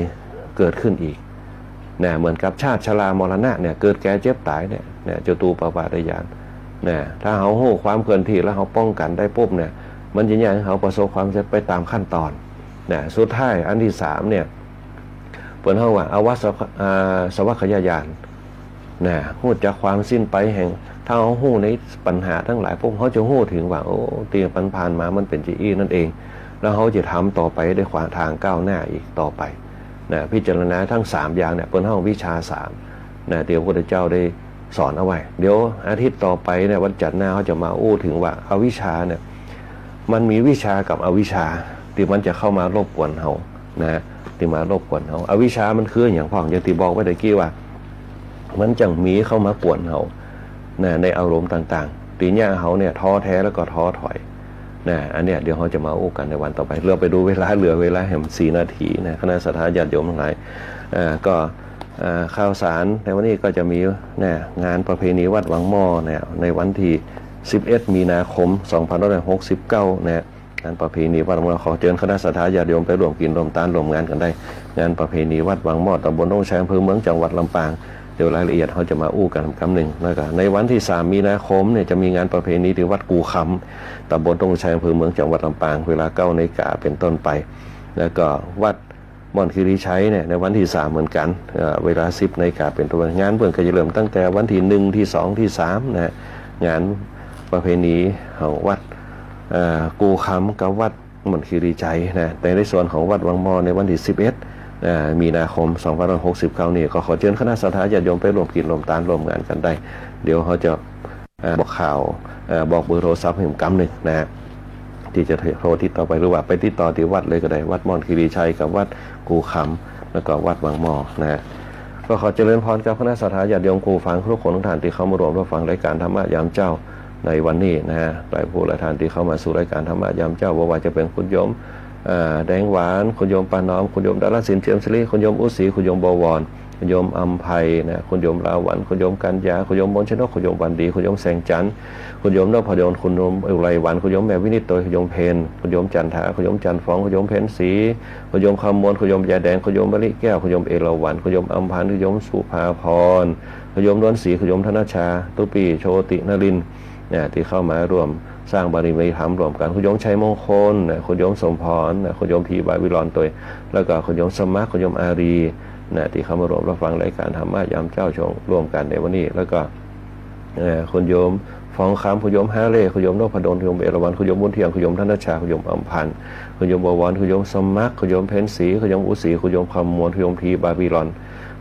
เกิดขึ้นอีก นะ เหมือนกับชาติ ชรา มรณะเนี่ย เกิด แก่ เจ็บ ต๋ายเนี่ย นะ จตูปปาตญาณ นะ ถ้าเฮาฮู้ความเคลื่อนที่แล้วเฮาป้องกั๋นได้ปุ๊บเนี่ย มันจะเยียะหื้อเฮาประสบความสำเร็จไปต๋ามขั้นต๋อน นะ สุดท้ายอันตี้สามเนี่ย เปิ้นฮ้องว่าอวัสสะ อ่า สวัคคยญาณ นะ ฮู้จักความสิ้นไปแห่ง ถ้าเฮาฮู้ในปัญหาตังหลายปุ๊บ เฮาจะฮู้เถิงว่า โอ้ ตี้มันผ่านมามันเป๋นจาอี้นั่นเอง แล้วเฮาจะทำต่อไปได้ขวางทางก้าวหน้าอีกต่อไป นะ พิจารณาตังสามอย่างเนี่ย เปิ้นฮ้องวิชาสาม นะ ตี้พระพุทธเจ้าได้สอนเอาไว้ เดี๋ยวอาทิตย์ต่อไปเนี่ย วันจันทร์หน้าเฮาจะมาอู้เถิงว่าอวิชชาเนี่ย มันมีวิชากับอวิชชาตี้มันจะเข้ามารบกวนเฮา นะ ตี้มารบกวนเฮา อวิชชามันคือหยังพ่อง อย่างตี้บอกไว้ตะกี้ว่า มันจั่งมีเข้ามากวนเฮา นะ ในอารมณ์ต่างๆ ตี้เยียะหื้อเฮาเนี่ยท้อแท้แล้วก็ท้อถอย นะ อันเนี้ยเดี๋ยวเฮาจะมาอู้กั๋นในวันต่อไป เฮาไปดูเวลา เหลือเวลาแหมสี่นาทีนะ คณะศรัทธาญาติโยมตังหลาย อ่า ก็ อ่า ข่าวสารในวันนี้ก็จะมี นะ งานประเพณีวัดวังหม้อเนี่ย ในวันตี้สิบเอ็ดมีนาคมสองพันห้าร้อยหกสิบเก้านะ งานประเพณีวัดวังหม้อ ขอเจิญคณะศรัทธาญาติโยมไปร่วมกิ๋นร่วมตานร่วมงานกั๋นได้ งานประเพณีวัดวังหม้อ ตำบลดงชัย อำเภอเมือง จังหวัดลำปาง เดี๋ยวรายละเอียดเฮาจะมาอู้กั๋นกำนึ่ง แล้วก็ในวันตี้สามมีนาคมเนี่ยจะมีงานประเพณีตี้วัดกู่คำ ตำบลดงชัย อำเภอเมือง จังหวัดลำปาง เวลาเก้านาฬิกาเป๋นต้นไป แล้วก็วัดม่อนคีรีไชยเนี่ยในวันตี้สามเหมือนกั๋น เอ่อ เวลาสิบนาฬิกาเป๋นต้นไป งานเปิ้นก็จะเริ่มตั้งแต่วันตี้หนึ่ง ตี้สอง ตี้สามนะ งานประเพณีของวัด เอ่อ กู่คำกับวัดม่อนคีรีไชยนะ แต่ในส่วนของวัดวังหม้อในวันตี้สิบเอ็ด เอ่อ มีนาคมสองพันห้าร้อยหกสิบเก้านี่ ก็ขอเจิญคณะศรัทธาญาติโยมไปร่วมกิ๋นร่วมตานร่วมงานกั๋นได้ เดี๋ยวเฮาจะ เอ่อ บอกข่าว เอ่อ บอกเบอร์โทรศัพท์หื้อกำนึ่งนะ ตี้จะโทรติดต่อไป หรือว่าไปติดต่อตี้วัดเลยก็ได้ วัดม่อนคีรีไชยกับวัดกู่คำ แล้วก็วัดวังหม้อนะ ก็ขอเจริญพรกับคณะศรัทธาญาติโยมผู้ฟังทุกคนทุกท่านตี้เข้ามาร่วมรับฟังรายการธรรมะยามเจ๊าในวันนี้นะ หลายผู้หลายท่านตี้เข้ามาสู่รายการธรรมะยามเจ๊า บ่ว่าจะเป๋นคุณโยม เอ่อ แดงหวาน คุณโยมป้าหนอม คุณโยมดาราศิลป์ เจียมศิริ คุณโยมอุศรี คุณโยมบวร คุณโยมอำไพนะ คุณโยมลาวัณ คุณโยมกัญญา คุณโยมมนต์ชนก คุณโยมวันดี คุณโยมแสงจันทร์ คุณโยมนพดล คุณโยมอุไรวัน คุณโยมแม่วินิจโตย คุณโยมเพน คุณโยมจันทา คุณโยมจันทร์ฟอง คุณโยมเพ็ญศรี คุณโยมคำมวล คุณโยมยายแดง คุณโยมมะลิแก้ว คุณโยมเอราวัณ คุณโยมอำพันธ์ คุณโยมสุภาพร คุณโยมนวลศรี คุณโยมธนชชา ตุ๊ปี้ โชติ นรินทร์ เนี่ย ตี้เข้ามาร่วม สร้างบารมีธรรมร่วมกั๋น คุณโยมชัยมงคลนะ คุณโยมสมพรนะ คุณโยมผีบาบิลอนตวย แล้วก็คุณโยมสมัคร คุณโยมอารีนะ ตี้เข้ามาร่วมรับฟังรายก๋านธรรมะยามเจ๊าช่วงร่วมกั๋นในวันนี้ แล้วก็ เอ่อ คุณโยมฟองคำ คุณโยมฮาเล่ คุณโยมนพดล คุณโยมเอราวัณ คุณโยมบุญเที่ยง คุณโยมธนชชา คุณโยมอำพันธ์ คุณโยมบวร คุณโยมสมัคร คุณโยมเพ็ญศรี คุณโยมอุศรี คุณโยมคำมวล คุณโยมผีบาบิลอน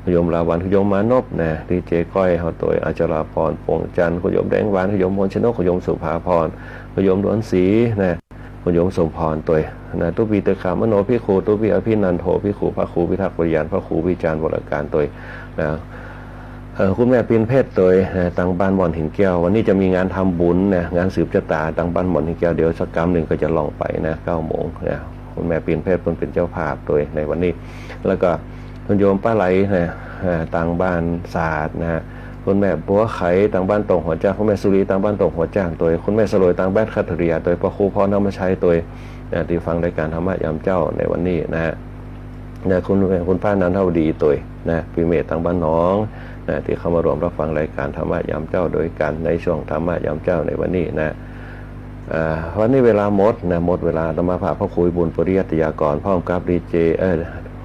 คุณโยมลาวัณ คุณโยมมานพนะ ดีเจก้อยเฮาตวย อัชราพร ปวงจันทร์ คุณโยมแดงหวาน คุณโยมมนชนก คุณโยมสุภาพร คุณโยมดวนศรีนะ คุณโยมสมพรตวยนะ ตุ๊ปีเตอะขะมโนภิกขุ ตุ๊ปีอภินันโทภิกขุ พระครูพิทักษ์ปริญญา พระครูวิจารณ์วรการตวยนะ เอ่อ คุณแม่ปิ่นเพชรตวยนะ ตางบ้านม่อนหินแก้ว วันนี้จะมีงานทำบุญนะ งานสืบชะตาตางบ้านม่อนหินแก้ว เดี๋ยวสักกำนึ่งก็จะล่องไปนะ เก้าโมงนะ คุณแม่ปิ่นเพชรเปิ้นเป๋นเจ้าภาพตวยในวันนี้ แล้วก็คุณโยมป้าไหลนะ อ่า ตางบ้านสาดนะฮะ คุณแม่บัวไขตางบ้านตงหัวจ้าง คุณแม่สุรีตางบ้านตงหัวจ้างตวย คุณแม่สลวยตางบ้านคัทเทอรียาตวย พระครูพรธรรมชัยตวยนะ ตี้ฟังรายก๋านธรรมะยามเจ๊าในวันนี้นะฮะ นะ คุณ คุณป้านันทวดีตวยนะ ปีเมธตางบ้านหนองนะ ตี้เข้ามาร่วมรับฟังรายก๋านธรรมะยามเจ๊าโดยกั๋นในช่วงธรรมะยามเจ๊าในวันนี้นะ อ่า วันนี้เวลาหมดนะ หมดเวลา อาตมาภาพพระครูบุญปริยัติยากร พร้อมกับดีเจ เอ่อ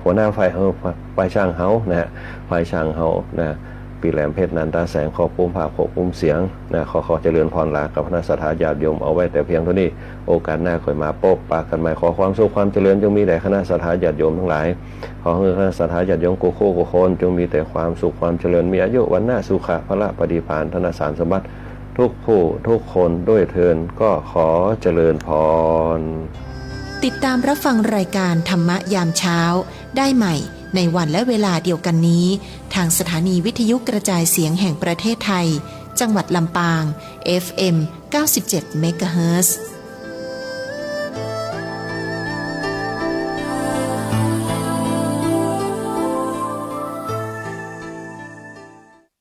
หัวหน้าฝ่าย เอ่อ ฝ่ายช่างเฮานะฮะ ฝ่ายช่างเฮานะ ปี้แหลมเพชร นันทาแสง ควบคุมภาพ ควบคุมเสียงนะ ขอ ขอเจริญพรลากับคณะศรัทธาญาติโยมเอาไว้แต่เพียงเท่านี้ โอกาสหน้าค่อยมาปะปะกั๋นใหม่ ขอความสุขความเจริญจงมีแด่คณะศรัทธาญาติโยมตังหลาย ขอหื้อคณะศรัทธาญาติโยมกู้คู่กู้คน จงมีแต่ความสุขความเจริญ มีอายุ วรรณะ สุขะ พละ ปฏิภาณ ธนสารสมบัติ ทุกผู้ทุกคนด้วยเทอญ ก็ขอเจริญพร ติดตามรับฟังรายการธรรมะยามเช้าได้ใหม่ในวันและเวลาเดียวกันนี้ ทางสถานีวิทยุกระจายเสียงแห่งประเทศไทย จังหวัดลำปาง เอฟเอ็ม เก้าสิบเจ็ด เมกะเฮิรตซ์